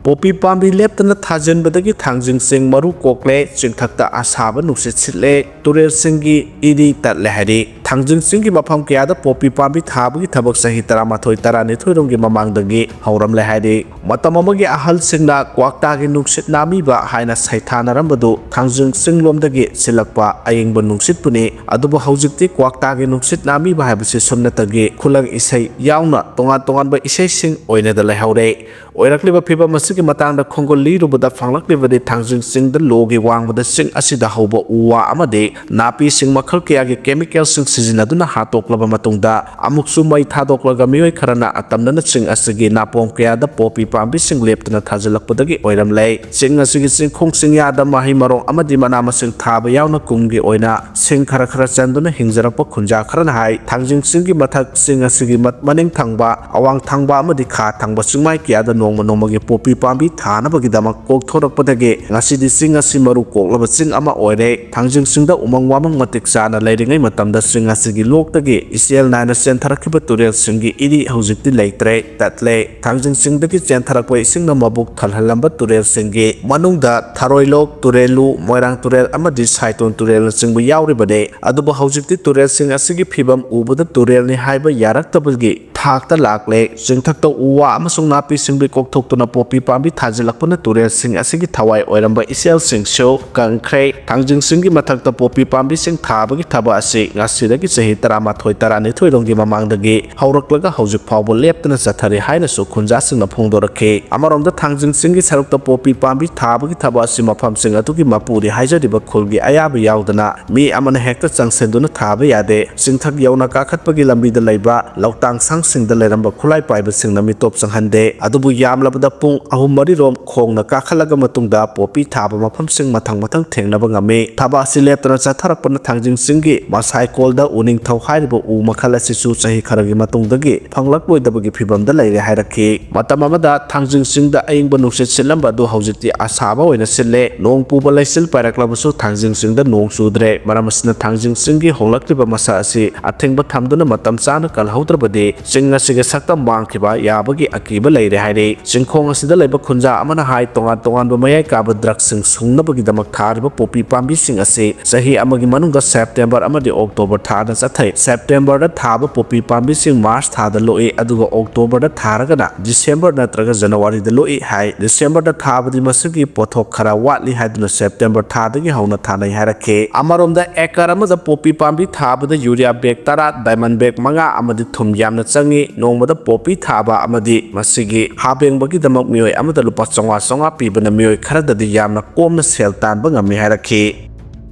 ꯄꯣꯄꯤ ꯄꯥꯝꯕꯤ ꯂꯦꯞꯇꯅ ꯊꯥꯖꯤꯟꯕꯗꯒꯤ ꯊꯥꯡꯖꯤꯡ ꯆꯤꯡ ꯃꯔꯨ ꯀꯣꯛꯂꯦ, ꯆꯤꯡꯊꯛꯇ ꯑꯁꯥꯕ ꯅꯨꯡꯁꯤꯠ ꯁꯤꯠꯂꯦ, ꯇꯨꯔꯦꯜꯁꯤꯡꯒꯤ ꯏꯔꯤ ꯇꯠꯂꯦ ꯍꯥꯏꯔꯤ꯫ ꯊꯥꯡꯖꯤꯡ ꯆꯤꯡꯒꯤ ꯃꯐꯝ ꯀꯌꯥꯗ ꯄꯣꯄꯤ ꯄꯥꯝꯕꯤ ꯊꯥꯕꯒꯤ ꯊꯕꯛ ꯆꯍꯤ ꯇꯔꯥꯃꯥꯊꯣꯏ ꯇꯔꯥꯅꯤꯊꯣꯏ ꯔꯣꯝꯒꯤ ꯃꯃꯥꯡꯗꯒꯤ ꯍꯧꯔꯝꯂꯦ ꯍꯥꯏꯔꯤ꯫ ꯃꯇꯝ ꯑꯃꯒꯤ ꯑꯍꯜꯁꯤꯡꯅ ꯀ꯭ꯋꯥꯛꯇꯥꯒꯤ ꯅꯨꯡꯁꯤꯠ ꯅꯥꯝꯃꯤꯕ ꯍꯥꯏꯅ ꯁꯩꯊꯥꯅꯔꯝꯕꯗꯨ ꯊꯥꯡꯖꯤꯡ ꯆꯤꯡꯂꯣꯝꯗꯒꯤ ꯁꯤꯜꯂꯛꯄ ꯑꯌꯤꯡꯕ ꯅꯨꯡꯁꯤꯠꯄꯨꯅꯤ꯫ ꯑꯗꯨꯕꯨ ꯍꯧꯖꯤꯛꯇꯤ ꯀ꯭ꯋꯥꯛꯇꯥꯒꯤ ꯅꯨꯡꯁꯤꯠ ꯅꯥꯝꯃꯤꯕ ꯍꯥꯏꯕꯁꯤ ꯁꯨꯞꯅꯇꯒꯤ ꯈꯨꯂꯪ ꯏꯁꯩ ꯌꯥꯎꯅ ꯇꯣꯉꯥꯟ ꯇꯣꯉꯥꯟꯕ ꯏꯁꯩꯁꯤꯡ ꯑꯣꯏꯅꯗ ꯂꯩꯍꯧꯔꯦ꯫ ꯑꯣꯏꯔꯛꯂꯤꯕ ꯐꯤꯕꯝ ꯑꯁꯤꯒꯤ ꯃꯇꯥꯡꯗ ꯈꯣꯡꯒꯨꯜ ꯂꯤꯔꯨꯕꯗ ꯐꯪꯂꯛꯂꯤꯕꯗꯤ ꯊꯥꯡꯖꯤꯡ ꯆꯤꯡꯗ ꯂꯣꯒꯤ ꯋꯥꯡꯃꯗ ꯆꯤꯡ ꯑꯁꯤꯗ ꯍꯧꯕ ꯎ ꯋꯥ ꯑꯃꯗꯤ ꯅꯥꯄꯤꯁꯤꯡ ꯃꯈꯜ ꯀꯌꯥꯒꯤ ꯀꯦꯃꯤꯀꯦꯜꯁꯤꯡ ꯁꯤꯖꯤꯟꯅꯗꯨꯅ ꯍꯥꯠꯇꯣꯛꯂꯕ ꯃꯇꯨꯡꯗ ꯑꯃꯨꯛꯁꯨ ꯃꯩ ꯊꯥꯗꯣꯛꯂꯒ ꯃꯤꯑꯣꯏ ꯈꯔꯅ ꯑꯇꯝꯅꯅ ꯆꯤꯡ ꯑꯁꯤꯒꯤ ꯅꯥꯄꯣꯝ ꯀꯌꯥꯗ ꯄꯣꯄꯤ ꯄꯥꯝꯕꯤꯁꯤꯡ ꯂꯦꯞꯇꯅ ꯊꯥꯖꯤꯜꯂꯛꯄꯗꯒꯤ ꯑꯣꯏꯔꯝꯂꯦ꯫ ꯆꯤꯡ ꯑꯁꯤꯒꯤ ꯆꯤꯡꯈꯣꯡ ꯆꯤꯡꯌꯥꯗ ꯃꯍꯩ ꯃꯔꯣꯡ ꯑꯃꯗꯤ ꯃꯅꯥ ꯃꯁꯤꯡ ꯊꯥꯕ ꯌꯥꯎꯅ ꯀꯨꯝꯒꯤ ꯑꯣꯏꯅ ꯁꯤꯡ ꯈꯔ ꯈꯔ ꯆꯟꯗꯨꯅ ꯍꯤꯡꯖꯔꯛꯄ ꯈꯨꯟꯖꯥ ꯈꯔꯅ ꯍꯥꯏ, ꯊꯥꯡꯖꯤꯡ ꯆꯤꯡꯒꯤ ꯃꯊꯛ ꯆꯤꯡ ꯑꯁꯤꯒꯤ ꯃ-, ꯃꯅꯤꯡ ꯊꯪꯕ, ꯑꯋꯥꯡ ꯊꯪꯕ ꯑꯃꯗꯤ ꯈꯥ ꯊꯪꯕ ꯆꯤꯡꯃꯥꯏ ꯀꯌꯥꯗ ꯅꯣꯡꯃ ꯅꯣꯡꯃꯒꯤ ꯄꯣꯄꯤ ꯄꯥꯝꯕꯤ ꯊꯥꯅꯕꯒꯤꯗꯃꯛ ꯀꯣꯛꯊꯣꯔꯛꯄꯗꯒꯤ ꯉꯁꯤꯗꯤ ꯆꯤꯡ ꯑꯁꯤ ꯃꯔꯨ ꯀꯣꯛꯂꯕ ꯆꯤꯡ ꯑꯃ ꯑꯣꯏꯔꯦ꯫ ꯊꯥꯡꯖꯤꯡ ꯆꯤꯡꯗ ꯎꯃꯪ ꯋꯥꯃꯪ ꯃꯇꯤꯛ ꯆꯥꯅ ꯂꯩꯔꯤꯉꯩ ꯃꯇꯝꯗ ꯆꯤꯡ ꯑꯁꯤꯒꯤ ꯂꯣꯛꯇꯒꯤ ꯏꯆꯦꯜ ꯅꯥꯏꯅ ꯆꯦꯟꯊꯔꯛꯈꯤꯕ ꯇꯨꯔꯦꯜꯁꯤꯡꯒꯤ ꯏꯔꯤ ꯍꯧꯖꯤꯛꯇꯤ ꯂꯩꯇ꯭ꯔꯦ, ꯇꯠꯂꯦ꯫ ꯊꯥꯡꯖꯤꯡ ꯆꯤꯡꯗꯒꯤ ꯆꯦꯟꯊꯔꯛꯄ ꯏꯁꯤꯡꯅ ꯃꯕꯨꯛ ꯊꯜꯍꯜꯂꯝꯕ ꯇꯨꯔꯦꯜꯁꯤꯡꯒꯤ ꯃꯅꯨꯡꯗ ꯊꯔꯣꯏꯂꯣꯛ, ꯇꯨꯔꯦꯜꯂꯨ, ꯃꯣꯏꯔꯥꯡ ꯇꯨꯔꯦꯜ ꯑꯃꯗꯤ ꯁꯥꯏꯇꯣꯟ ꯇꯨꯔꯦꯜꯅꯆꯤꯡꯕ ꯌꯥꯎꯔꯤꯕꯅꯤ꯫ ꯑꯗꯨꯕꯨ ꯍꯧꯖꯤꯛꯇꯤ ꯇꯨꯔꯦꯜꯁꯤꯡ ꯑꯁꯤꯒꯤ ꯐꯤꯕꯝ ꯎꯕꯗ ꯇꯨꯔꯦꯜꯅꯤ ꯍꯥꯏꯕ ꯌꯥꯔꯛꯇꯕꯒꯤ ꯊꯥꯛꯇ ꯂꯥꯛꯂꯦ꯫ ꯆꯤꯡꯊꯛꯇ ꯎ ꯋꯥ ꯑꯃꯁꯨꯡ ꯅꯥꯄꯤ ꯁꯤꯡꯕꯤ ꯀꯣꯛꯊꯣꯛꯇꯨꯅ ꯄꯣꯄꯤ ꯄꯥꯝꯕꯤ ꯊꯥꯖꯤꯜꯂꯛꯄꯅ ꯇꯨꯔꯦꯜꯁꯤꯡ ꯑꯁꯤꯒꯤ ꯊꯋꯥꯏ ꯑꯣꯏꯔꯝꯕ ꯏꯆꯦꯜꯁꯤꯡꯁꯨ ꯀꯪꯈ꯭ꯔꯦ꯫ ꯊꯥꯡꯖꯤꯡꯁꯤꯡꯒꯤ ꯃꯊꯛꯇ ꯄꯣꯄꯤ ꯄꯥꯝꯕꯤꯁꯤꯡ ꯊꯥꯕꯒꯤ ꯊꯕꯛ ꯑꯁꯤ ꯉꯁꯤꯗꯒꯤ ꯆꯍꯤ ꯇꯔꯥꯃꯥꯊꯣꯏ ꯇꯔꯥꯅꯤꯊꯣꯏ ꯔꯣꯝꯒꯤ ꯃꯃꯥꯡꯗꯒꯤ ꯍꯧꯔꯛꯂꯒ ꯍꯧꯖꯤꯛ ꯐꯥꯎꯕ ꯂꯦꯞꯇꯅ ꯆꯠꯊꯔꯤ ꯍꯥꯏꯅꯁꯨ ꯈꯨꯟꯖꯥꯁꯤꯡꯅ ꯐꯣꯡꯗꯣꯔꯛꯈꯤ꯫ ꯑꯃꯔꯣꯝꯗ ꯊꯥꯡꯖꯤꯡꯁꯤꯡꯒꯤ ꯁꯔꯨꯛꯇ ꯄꯣꯄꯤ ꯄꯥꯝꯕꯤ ꯊꯥꯕꯒꯤ ꯊꯕꯛ ꯑꯁꯤ ꯃꯐꯝꯁꯤꯡ ꯑꯗꯨꯒꯤ ꯃꯄꯨꯗꯤ ꯍꯥꯏꯖꯔꯤꯕ ꯈꯨꯜꯒꯤ ꯑꯌꯥꯕ ꯌꯥꯎꯗꯅ ꯃꯤ ꯑꯃꯅ ꯍꯦꯛꯇ ꯆꯪꯁꯤꯟꯗꯨꯅ ꯊꯥꯕ ꯌꯥꯗꯦ꯫ ꯆꯤꯡꯊꯛ ꯌꯧꯅ ꯀꯥꯈꯠꯄꯒꯤ ꯂꯝꯕꯤꯗ ꯂꯩꯕ ꯂꯧꯇꯥꯡ ꯁꯪ ꯁꯤꯡꯗ ꯂꯩꯔꯝꯕ ꯈꯨꯠꯂꯥꯏ ꯄꯥꯏꯕꯁꯤꯡꯅ ꯃꯤꯇꯣꯞ ꯆꯪꯍꯟꯗꯦ꯫ ꯑꯗꯨꯕꯨ ꯌꯥꯝꯂꯕꯗ ꯄꯨꯡ ꯑꯍꯨꯝ ꯃꯔꯤꯔꯣꯝ ꯈꯣꯡꯅ ꯀꯥꯈꯠꯂꯒ ꯃꯇꯨꯡꯗ ꯄꯣꯄꯤ ꯊꯥꯕ ꯃꯐꯝꯁꯤꯡ ꯃꯊꯪ ꯃꯊꯪ ꯊꯦꯡꯅꯕ ꯉꯝꯃꯤ꯫ ꯊꯕꯛ ꯑꯁꯤ ꯂꯦꯞꯇꯅ ꯆꯠꯊꯔꯛꯄꯅ ꯊꯥꯡꯖꯤꯡ ꯆꯤꯡꯒꯤ ꯃꯁꯥꯏꯀꯣꯜꯗ ꯎꯅꯤꯡꯊꯧ ꯍꯥꯏꯔꯤꯕ ꯎ ꯃꯈꯜ ꯑꯁꯤꯁꯨ ꯆꯍꯤ ꯈꯔꯒꯤ ꯃꯇꯨꯡꯗꯒꯤ ꯐꯪꯂꯛꯂꯣꯏꯗꯕꯒꯤ ꯐꯤꯕꯝꯗ ꯂꯩꯔꯦ ꯍꯥꯏꯔꯛꯈꯤ꯫ ꯃꯇꯝ ꯑꯃꯗ ꯊꯥꯡꯖꯤꯡ ꯆꯤꯡꯗ ꯑꯏꯪꯕ ꯅꯨꯡꯁꯤꯠ ꯁꯤꯠꯂꯝꯕ ꯑꯗꯨ ꯍꯧꯖꯤꯛꯇꯤ ꯑꯁꯥꯕ ꯑꯣꯏꯅ ꯁꯤꯠꯂꯦ꯫ ꯅꯣꯡ ꯄꯨꯕ ꯂꯩꯆꯤꯜ ꯄꯥꯏꯔꯛꯂꯕꯁꯨ ꯊꯥꯡꯖꯤꯡ ꯆꯤꯡꯗ ꯅꯣꯡ ꯆꯨꯗ꯭ꯔꯦ꯫ ꯃꯔꯝ ꯑꯁꯤꯅ ꯊꯥꯡꯖꯤꯡ ꯆꯤꯡꯒꯤ ꯍꯣꯡꯂꯛꯂꯤꯕ ꯃꯁꯥ ꯑꯁꯤ ꯑꯊꯤꯡꯕ ꯊꯝꯗꯨꯅ ꯃꯇꯝ ꯆꯥꯅ ꯀꯜꯍꯧꯗ꯭ꯔꯕꯗꯤ ꯆꯤꯡ ꯑꯁꯤꯒꯤ ꯁꯛꯇꯝ ꯃꯥꯡꯈꯤꯕ ꯌꯥꯕꯒꯤ ꯑꯀꯤꯕ ꯂꯩꯔꯦ ꯍꯥꯏꯔꯤ꯫ ꯆꯤꯡꯈꯣꯡ ꯑꯁꯤꯗ ꯂꯩꯕ ꯈꯨꯟꯖꯥ ꯑꯃꯅ ꯍꯥꯏ, ꯇꯣꯉꯥꯟ ꯇꯣꯉꯥꯟꯕ ꯃꯌꯥꯏ ꯀꯥꯕ ꯗ꯭ꯔꯒꯁꯤꯡ ꯁꯨꯡꯅꯕꯒꯤꯗꯃꯛ ꯊꯥꯔꯤꯕ ꯄꯣꯄꯤ ꯄꯥꯝꯕꯤꯁꯤꯡ ꯑꯁꯤ ꯆꯍꯤ ꯑꯃꯒꯤ ꯃꯅꯨꯡꯗ ꯁꯦꯞꯇꯦꯝꯕꯔ ꯑꯃꯗꯤ ꯑꯣꯛꯇꯣꯕꯔ ꯊꯥꯗ ꯆꯠꯊꯩ꯫ ꯁꯦꯞꯇꯦꯝꯕꯔꯗ ꯊꯥꯕ ꯄꯣꯄꯤ ꯄꯥꯝꯕꯤꯁꯤꯡ ꯃꯥꯔꯆ ꯊꯥꯗ ꯂꯣꯛꯏ, ꯑꯗꯨꯒ ꯑꯣꯛꯇꯣꯕꯔꯗ ꯊꯥꯔꯒꯅ ꯗꯤꯁꯦꯝꯕꯔ ꯅꯠꯇ꯭ꯔꯒ ꯖꯅꯋꯥꯔꯤꯗ ꯂꯣꯛꯏ ꯍꯥꯏ꯫ ꯗꯤꯁꯦꯝꯕꯔꯗ ꯊꯥꯕꯗꯤ ꯃꯁꯤꯒꯤ ꯄꯣꯠꯊꯣꯛ ꯈꯔ ꯋꯥꯠꯂꯤ ꯍꯥꯏꯗꯨꯅ ꯁꯦꯞꯇꯦꯝꯕꯔ ꯊꯥꯗꯒꯤ ꯍꯧꯅ ꯊꯥꯅꯩ ꯍꯥꯏꯔꯛꯈꯤ꯫ ꯑꯃꯔꯣꯝꯗ ꯑꯦꯀꯔ ꯑꯃꯗ ꯄꯣꯄꯤ ꯄꯥꯝꯕꯤ ꯊꯥꯕꯗ ꯌꯨꯔꯤꯌꯥ ꯕꯦꯒ ꯇꯔꯥ, ꯗꯥꯏꯃꯟ ꯕꯦꯒ ꯃꯉꯥ ꯑꯃꯗꯤ ꯊꯨꯝ ꯌꯥꯝꯅ ꯆꯪꯏ꯫ ꯅꯣꯡꯃꯗ ꯄꯣꯄꯤ ꯊꯥꯕ ꯑꯃꯗꯤ ꯃꯁꯤꯒꯤ ꯍꯥꯕꯦꯡꯕꯒꯤꯗꯃꯛ ꯃꯤꯑꯣꯏ ꯑꯃꯗ ꯂꯨꯄꯥ ꯆꯥꯝꯃꯉꯥ ꯆꯥꯝꯃꯉꯥ ꯄꯤꯕꯅ ꯃꯤꯑꯣꯏ ꯈꯔꯗꯗꯤ ꯌꯥꯝꯅ ꯀꯣꯝꯅ ꯁꯦꯜ ꯇꯥꯟꯕ ꯉꯝꯃꯤ ꯍꯥꯏꯔꯛꯈꯤ꯫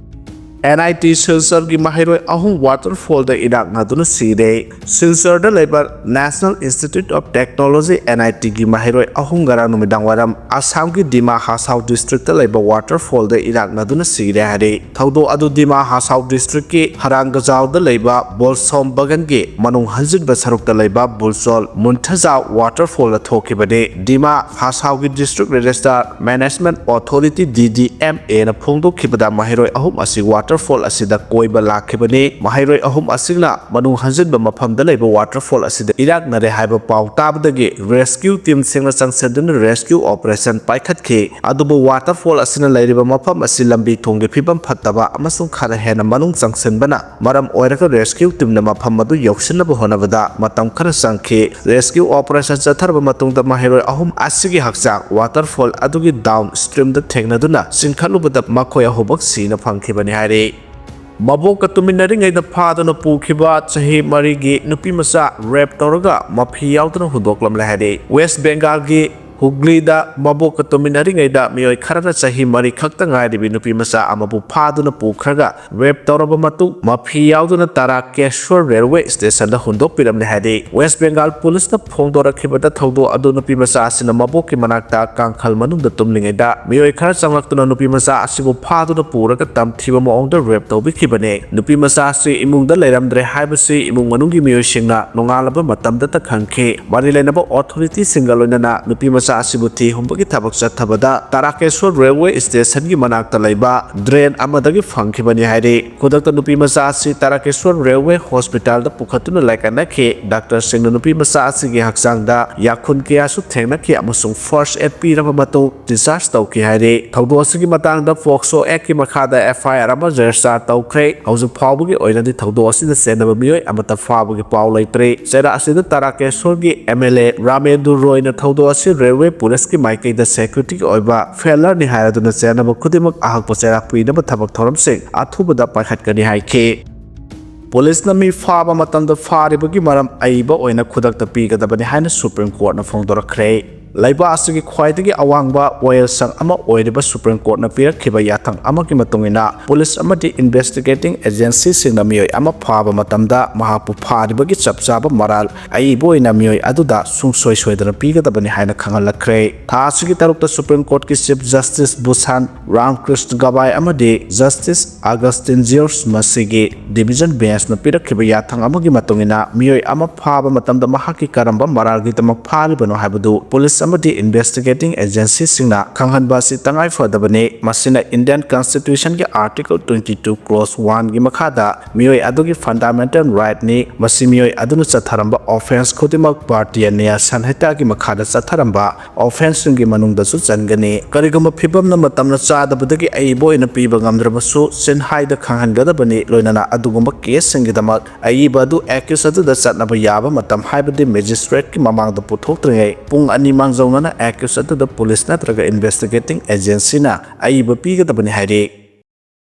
ꯑꯦꯟ ꯑꯥꯏ ꯇꯤ ꯁꯤꯜꯆꯔꯒꯤ ꯃꯍꯩꯔꯣꯏ ꯑꯍꯨꯝ ꯋꯥꯇꯔꯐꯣꯜꯗ ꯏꯔꯥꯛꯅꯗꯨꯅ ꯁꯤꯔꯦ꯫ ꯁꯤꯜꯆꯔꯗ ꯂꯩꯕ National Institute of Technology, N I T ꯒꯤ ꯃꯍꯩꯔꯣꯏ ꯑꯍꯨꯝ ꯉꯔꯥꯡ ꯅꯨꯃꯤꯗꯥꯡ ꯋꯥꯏꯔꯝ ꯑꯁꯥꯝꯒꯤ ꯗꯤꯃꯥ ꯍꯥꯁꯥꯎ ꯗꯤꯁꯇ꯭ꯔꯤꯛꯇ ꯂꯩꯕ ꯋꯥꯇꯔꯐꯣꯜꯗ ꯏꯔꯥꯛꯅꯗꯨꯅ ꯁꯤꯔꯦ ꯍꯥꯏꯔꯤ꯫ ꯊꯧꯗꯣꯛ ꯑꯗꯨ ꯗꯤꯃꯥ ꯍꯥꯁꯥꯎ ꯗꯤꯁꯇ꯭ꯔꯤꯛꯀꯤ ꯍꯔꯥꯡꯒꯖꯥꯎꯗ ꯂꯩꯕ ꯕꯣꯜꯁꯣꯝ ꯕꯒꯟꯒꯤ ꯃꯅꯨꯡ ꯍꯟꯖꯤꯟꯕ ꯁꯔꯨꯛꯇ ꯂꯩꯕ ꯕꯨꯜꯁꯣꯜ ꯃꯨꯟꯊꯖꯥꯎ ꯋꯥꯇꯔꯐꯣꯜꯗ ꯊꯣꯛꯈꯤꯕꯅꯤ꯫ ꯗꯤꯃꯥ ꯍꯥꯁꯥꯎꯒꯤ District Registrar Management Authority, D D M A ꯅ ꯐꯣꯡꯗꯣꯛꯈꯤꯕꯗ ꯃꯍꯩꯔꯣꯏ ꯑꯍꯨꯝ ꯑꯁꯤ ꯋꯥꯇꯔꯐꯣꯜ ꯑꯁꯤꯗ ꯀꯣꯏꯕ ꯂꯥꯛꯈꯤꯕꯅꯤ꯫ ꯃꯍꯩꯔꯣꯏ ꯑꯍꯨꯝ ꯑꯁꯤꯅ ꯃꯅꯨꯡ ꯍꯟꯖꯤꯟꯕ ꯃꯐꯝꯗ ꯂꯩꯕ ꯋꯥꯇꯔꯐꯣꯜ ꯑꯁꯤꯗ ꯏꯔꯥꯛꯅꯔꯦ ꯍꯥꯏꯕ ꯄꯥꯎ ꯇꯥꯕꯗꯒꯤ ꯔꯦꯁꯀ꯭ꯌꯨ ꯇꯤꯝꯁꯤꯡꯅ ꯆꯪꯁꯤꯟꯗꯨꯅ ꯔꯦꯁꯀ꯭ꯌꯨ ꯑꯣꯄꯔꯦꯁꯟ ꯄꯥꯏꯈꯠꯈꯤ꯫ ꯑꯗꯨꯕꯨ ꯋꯥꯇꯔꯐꯣꯜ ꯑꯁꯤꯅ ꯂꯩꯔꯤꯕ ꯃꯐꯝ ꯑꯁꯤ ꯂꯝꯕꯤ ꯊꯣꯡꯒꯤ ꯐꯤꯕꯝ ꯐꯠꯇꯕ ꯑꯃꯁꯨꯡ ꯈꯔ ꯍꯦꯟꯅ ꯃꯅꯨꯡ ꯆꯪꯁꯤꯟꯕꯅ ꯃꯔꯝ ꯑꯣꯏꯔꯒ ꯔꯦꯁꯀ꯭ꯌꯨ ꯇꯤꯝꯅ ꯃꯐꯝ ꯑꯗꯨ ꯌꯧꯁꯤꯟꯅꯕ ꯍꯣꯠꯅꯕꯗ ꯃꯇꯝ ꯈꯔ ꯆꯪꯈꯤ꯫ ꯔꯦꯁꯀ꯭ꯌꯨ ꯑꯣꯄꯔꯦꯁꯟ ꯆꯠꯊꯔꯕ ꯃꯇꯨꯡꯗ ꯃꯍꯩꯔꯣꯏ ꯑꯍꯨꯝ ꯑꯁꯤꯒꯤ ꯍꯛꯆꯥꯡ ꯋꯥꯇꯔꯐꯣꯜ ꯑꯗꯨꯒꯤ ꯗꯥꯎꯟ ꯁ꯭ꯇ꯭ꯔꯤꯝꯗ ꯊꯦꯡꯅꯗꯨꯅ ꯆꯤꯡꯈꯠꯂꯨꯕꯗ ꯃꯈꯣꯏ ꯑꯍꯨꯝꯃꯛ ꯁꯤꯅ ꯐꯪꯈꯤꯕꯅꯤ ꯍꯥꯏꯔꯤ꯫ ꯃꯕꯣꯛꯀ ꯇꯨꯃꯤꯟꯅꯔꯤꯉꯩꯗ ꯐꯥꯗꯨꯅ ꯄꯨꯈꯤꯕ ꯆꯍꯤ ꯃꯔꯤꯒꯤ ꯅꯨꯄꯤ ꯃꯆꯥ ꯔꯦꯞ ꯇꯧꯔꯒ ꯃꯐꯤ ꯌꯥꯎꯗꯅ ꯍꯨꯟꯗꯣꯛꯂꯝꯂꯦ ꯍꯥꯏꯔꯤ꯫ ꯋꯦꯁ ꯕꯦꯡꯒꯥꯜꯒꯤ ꯍꯨꯒ꯭ꯂꯤꯗ ꯃꯕꯣꯛꯀ ꯇꯨꯃꯤꯟꯅꯔꯤꯉꯩꯗ ꯃꯤꯑꯣꯏ ꯈꯔꯅ ꯆꯍꯤ ꯃꯔꯤ ꯈꯛꯇ ꯉꯥꯏꯔꯤꯕꯤ ꯅꯨꯄꯤ ꯃꯆꯥ ꯑꯃꯕꯨ ꯐꯥꯗꯨꯅ ꯄꯨꯈ꯭ꯔꯒ ꯔꯦꯞ ꯇꯧꯔꯕ ꯃꯇꯨꯡ, ꯃꯐꯤ ꯌꯥꯎꯗꯨꯅ ꯇꯥꯔꯥꯀꯦꯁꯣꯔ ꯔꯦꯜꯋꯦ ꯁ꯭ꯇꯦꯁꯟꯗ ꯍꯨꯟꯗꯣꯛꯄꯤꯔꯝꯂꯦ ꯍꯥꯏꯔꯤ꯫ ꯋꯦꯁ ꯕꯦꯡꯒꯥꯜ ꯄꯨꯂꯤꯁꯅ ꯐꯣꯡꯗꯣꯔꯛꯈꯤꯕꯗ ꯊꯧꯗꯣꯛ ꯑꯗꯨ ꯅꯨꯄꯤ ꯃꯆꯥ ꯑꯁꯤꯅ ꯃꯕꯣꯛꯀꯤ ꯃꯅꯥꯛꯇ ꯀꯥꯡꯈꯜ ꯃꯅꯨꯡꯗ ꯇꯨꯝꯂꯤꯉꯩꯗ ꯃꯤꯑꯣꯏ ꯈꯔ ꯆꯪꯂꯛꯇꯨꯅ ꯅꯨꯄꯤ ꯃꯆꯥ ꯑꯁꯤꯕꯨ ꯐꯥꯗꯨꯅ ꯄꯨꯔꯒ ꯇꯝꯊꯤꯕ ꯃꯑꯣꯡꯗ ꯔꯦꯞ ꯇꯧꯕꯤꯈꯤꯕꯅꯤ꯫ ꯅꯨꯄꯤ ꯃꯆꯥ ꯑꯁꯤ ꯏꯃꯨꯡꯗ ꯂꯩꯔꯝꯗ꯭ꯔꯦ ꯍꯥꯏꯕꯁꯤ ꯏꯃꯨꯡ ꯃꯅꯨꯡꯒꯤ ꯃꯤꯑꯣꯏꯁꯤꯡꯅ ꯅꯣꯡꯉꯥꯜꯂꯕ ꯃꯇꯝꯗꯇ ꯈꯪꯈꯤ꯫ ꯃꯔꯤ ꯂꯩꯅꯕ ꯑꯣꯊꯣꯔꯤꯇꯤꯁꯤꯡꯒ ꯂꯣꯏꯅꯅ ꯅꯨꯄꯤ ꯃꯆꯥ ꯑꯁꯤꯕꯨ ꯊꯤ ꯍꯨꯝꯕꯒꯤ ꯊꯕꯛ ꯆꯠꯊꯕꯗ ꯇꯥꯔꯥꯀꯦꯁꯣꯔ ꯔꯦꯜꯋꯦ ꯁ꯭ꯇꯦꯁꯟꯒꯤ ꯃꯅꯥꯛꯇ ꯂꯩꯕ ꯗ꯭ꯔꯦꯟ ꯑꯃꯗꯒꯤ ꯐꯪꯈꯤꯕꯅꯤ ꯍꯥꯏꯔꯤ꯫ ꯈꯨꯗꯛꯇ ꯅꯨꯄꯤ ꯃꯆꯥ ꯑꯁꯤ ꯇꯥꯔꯥꯀꯦꯁꯣꯔ ꯔꯦꯜꯋꯦ ꯍꯣꯁꯄꯤꯇꯥꯜꯗ ꯄꯨꯈꯠꯇꯨꯅ ꯂꯥꯏꯀꯠꯅꯈꯤ꯫ ꯗꯥꯛꯇꯔꯁꯤꯡꯅ ꯅꯨꯄꯤ ꯃꯆꯥ ꯑꯁꯤꯒꯤ ꯍꯛꯆꯥꯡꯗ ꯌꯥꯈꯨꯟ ꯀꯌꯥꯁꯨ ꯊꯦꯡꯅꯈꯤ ꯑꯃꯁꯨꯡ ꯐꯥꯔꯁ ꯑꯦꯗ ꯄꯤꯔꯕ ꯃꯇꯨꯡ ꯗꯤꯁꯆꯥꯔꯖ ꯇꯧꯈꯤ ꯍꯥꯏꯔꯤ꯫ ꯊꯧꯗꯣꯛ ꯑꯁꯤꯒꯤ ꯃꯇꯥꯡꯗ ꯄꯣꯛꯁꯣ ꯑꯦꯛꯀꯤ ꯃꯈꯥꯗ ꯑꯦꯐ ꯑꯥꯏ ꯑꯥꯔ ꯑꯃ ꯔꯦꯖꯤꯁꯇꯥꯔ ꯇꯧꯈ꯭ꯔꯦ꯫ ꯍꯧꯖꯤꯛ ꯐꯥꯎꯕꯒꯤ ꯑꯣꯏꯅꯗꯤ ꯊꯧꯗꯣꯛ ꯑꯁꯤꯗ ꯆꯦꯟꯅꯕ ꯃꯤꯑꯣꯏ ꯑꯃꯠꯇ ꯐꯥꯕꯒꯤ ꯄꯥꯎ ꯂꯩꯇ꯭ꯔꯤ꯫ ꯆꯩꯔꯥꯛ ꯑꯁꯤꯗ ꯇꯥꯔꯥꯀꯦꯁꯣꯔꯒꯤ ꯑꯦꯝ ꯑꯦꯜ ꯑꯦ ꯔꯥꯃꯦꯟꯗꯨ ꯔꯣꯏꯅ ꯊꯧꯗꯣꯛ ꯑꯁꯤ ꯔꯦꯜꯋꯦ ꯄꯨꯂꯤꯁꯀꯤ ꯃꯥꯏꯀꯩꯗ ꯁꯦꯀ꯭ꯌꯨꯔꯤꯇꯤꯒꯤ ꯑꯣꯏꯕ ꯐꯦꯂꯔꯅꯤ ꯍꯥꯏꯔꯗꯨꯅ ꯆꯦꯟꯅꯕ ꯈꯨꯗꯤꯡꯃꯛ ꯑꯍꯛꯄ ꯆꯩꯔꯥꯛ ꯄꯤꯅꯕ ꯊꯕꯛ ꯊꯧꯔꯝꯁꯤꯡ ꯑꯊꯨꯕꯗ ꯄꯥꯏꯈꯠꯀꯅꯤ ꯍꯥꯏꯈꯤ꯫ ꯄꯨꯂꯤꯁꯅ ꯃꯤ ꯐꯥꯕ ꯃꯇꯝꯗ ꯐꯥꯔꯤꯕꯒꯤ ꯃꯔꯝ ꯑꯏꯕ ꯑꯣꯏꯅ ꯈꯨꯗꯛꯇ ꯄꯤꯒꯗꯕꯅꯤ ꯍꯥꯏꯅ ꯁꯨꯄ꯭ꯔꯤꯝ ꯀꯣꯔꯠꯅ ꯐꯣꯡꯗꯣꯔꯛꯈ꯭ꯔꯦ꯫ ꯂꯩꯕꯥꯛ ꯑꯁꯤꯒꯤ ꯈ꯭ꯋꯥꯏꯗꯒꯤ ꯑꯋꯥꯡꯕ ꯋꯥꯌꯦꯜꯁꯪ ꯑꯃ ꯑꯣꯏꯔꯤꯕ ꯁꯨꯄ꯭ꯔꯤꯝ ꯀꯣꯔꯠꯅ ꯄꯤꯔꯛꯈꯤꯕ ꯌꯥꯊꯪ ꯑꯃꯒꯤ ꯃꯇꯨꯡ ꯏꯟꯅ, ꯄꯨꯂꯤꯁ ꯑꯃꯗꯤ ꯏꯟꯚꯦꯁꯇꯤꯒꯦꯇꯤꯡ ꯑꯦꯖꯦꯟꯁꯤꯁꯤꯡꯅ ꯃꯤꯑꯣꯏ ꯑꯃ ꯐꯥꯕ ꯃꯇꯝꯗ ꯃꯍꯥꯛꯄꯨ ꯐꯥꯔꯤꯕꯒꯤ ꯆꯞ ꯆꯥꯕ ꯃꯔꯥꯜ ꯑꯏꯕ ꯑꯣꯏꯅ ꯃꯤꯑꯣꯏ ꯑꯗꯨꯗ ꯁꯨꯡꯁꯣꯏ ꯁꯣꯏꯗꯅ ꯄꯤꯒꯗꯕꯅꯤ ꯍꯥꯏꯅ ꯈꯪꯍꯜꯂꯛꯈ꯭ꯔꯦ꯫ ꯊꯥ ꯑꯁꯤꯒꯤ ꯇꯔꯨꯛꯇ ꯁꯨꯄ꯭ꯔꯤꯝ ꯀꯣꯔꯠꯀꯤ ꯆꯤꯐ ꯖꯁꯇꯤꯁ ꯚꯨꯁꯥꯟ ꯔꯥꯝꯀ꯭ꯔꯤꯁꯅ ꯒꯕꯥꯏ ꯑꯃꯗꯤ ꯖꯁꯇꯤꯁ ꯑꯒꯁꯇꯤꯟ ꯖꯤꯌꯣꯔꯁ ꯃꯁꯤꯒꯤ ꯗꯤꯚꯤꯖꯟ ꯕꯦꯟꯆꯅ ꯄꯤꯔꯛꯈꯤꯕ ꯌꯥꯊꯪ ꯑꯃꯒꯤ ꯃꯇꯨꯡ ꯏꯟꯅ, ꯃꯤꯑꯣꯏ ꯑꯃ ꯐꯥꯕ ꯃꯇꯝꯗ ꯃꯍꯥꯛꯀꯤ ꯀꯔꯝꯕ ꯃꯔꯥꯜꯒꯤꯗꯃꯛ ꯐꯥꯔꯤꯕꯅꯣ ꯍꯥꯏꯕꯗꯨ ꯄꯨꯂꯤꯁ ꯑꯃꯗꯤ ꯏꯟꯚꯦꯁꯇꯤꯒꯦꯇꯤꯡ ꯑꯦꯖꯦꯟꯁꯤꯁꯤꯡꯅ ꯈꯪꯍꯟꯕ ꯑꯁꯤ ꯇꯉꯥꯏ ꯐꯗꯕꯅꯤ꯫ ꯃꯁꯤꯅ ꯏꯟꯗꯤꯌꯟ ꯀꯟꯁꯇꯤꯇ꯭ꯌꯨꯁꯟꯒꯤ ꯑꯥꯔꯇꯤꯀꯜ ꯇ꯭ꯋꯦꯟꯇꯤ ꯇꯨ ꯀ꯭ꯂꯣꯖ ꯋꯥꯟꯒꯤ ꯃꯈꯥꯗ ꯃꯤꯑꯣꯏ ꯑꯗꯨꯒꯤ ꯐꯟꯗꯥꯃꯦꯟꯇꯦꯜ ꯔꯥꯏꯠꯅꯤ꯫ ꯃꯁꯤ ꯃꯤꯑꯣꯏ ꯑꯗꯨꯅ ꯆꯠꯊꯔꯝꯕ ꯑꯣꯐꯦꯟꯁ ꯈꯨꯗꯤꯡꯃꯛ ꯚꯥꯔꯇꯤꯌ ꯅ꯭ꯌꯥꯌ ꯁꯪꯍꯤꯇꯥꯒꯤ ꯃꯈꯥꯗ ꯆꯠꯊꯔꯝꯕ ꯑꯣꯐꯦꯟꯁꯁꯤꯡꯒꯤ ꯃꯅꯨꯡꯗꯁꯨ ꯆꯟꯒꯅꯤ꯫ ꯀꯔꯤꯒꯨꯝꯕ ꯐꯤꯚꯝꯅ ꯃꯇꯝꯅ ꯆꯥꯗꯕꯗꯒꯤ ꯑꯏꯕ ꯑꯣꯏꯅ ꯄꯤꯕ ꯉꯝꯗ꯭ꯔꯕꯁꯨ, ꯆꯤꯟꯍꯥꯏꯗ ꯈꯪꯍꯟꯒꯗꯕꯅꯤ꯫ ꯂꯣꯏꯅꯅ ꯑꯗꯨꯒꯨꯝꯕ ꯀꯦꯁꯁꯤꯡꯒꯤꯗꯃꯛ ꯑꯏꯕ ꯑꯗꯨ ꯑꯦꯀ꯭ꯌꯨꯁ ꯑꯗꯨꯗ ꯆꯠꯅꯕ ꯌꯥꯕ ꯃꯇꯝ, ꯍꯥꯏꯕꯗꯤ ꯃꯦꯖꯤꯁꯇ꯭ꯔꯦꯠꯀꯤ ꯃꯃꯥꯡꯗ ꯄꯨꯊꯣꯛꯇ꯭ꯔꯤꯉꯩ ꯄꯨꯡ ꯑꯅꯤ ꯃꯥꯡꯖꯧꯅꯅ ꯑꯦꯀ꯭ꯌꯨꯁ ꯑꯗꯨꯗ ꯄꯨꯂꯤꯁ ꯅꯠꯇ꯭ꯔꯒ ꯏꯟꯚꯦꯁꯇꯤꯒꯦꯇꯤꯡ ꯑꯦꯖꯦꯟꯁꯤꯅ ꯑꯏꯕ ꯄꯤꯒꯗꯕꯅꯤ ꯍꯥꯏꯔꯤ꯫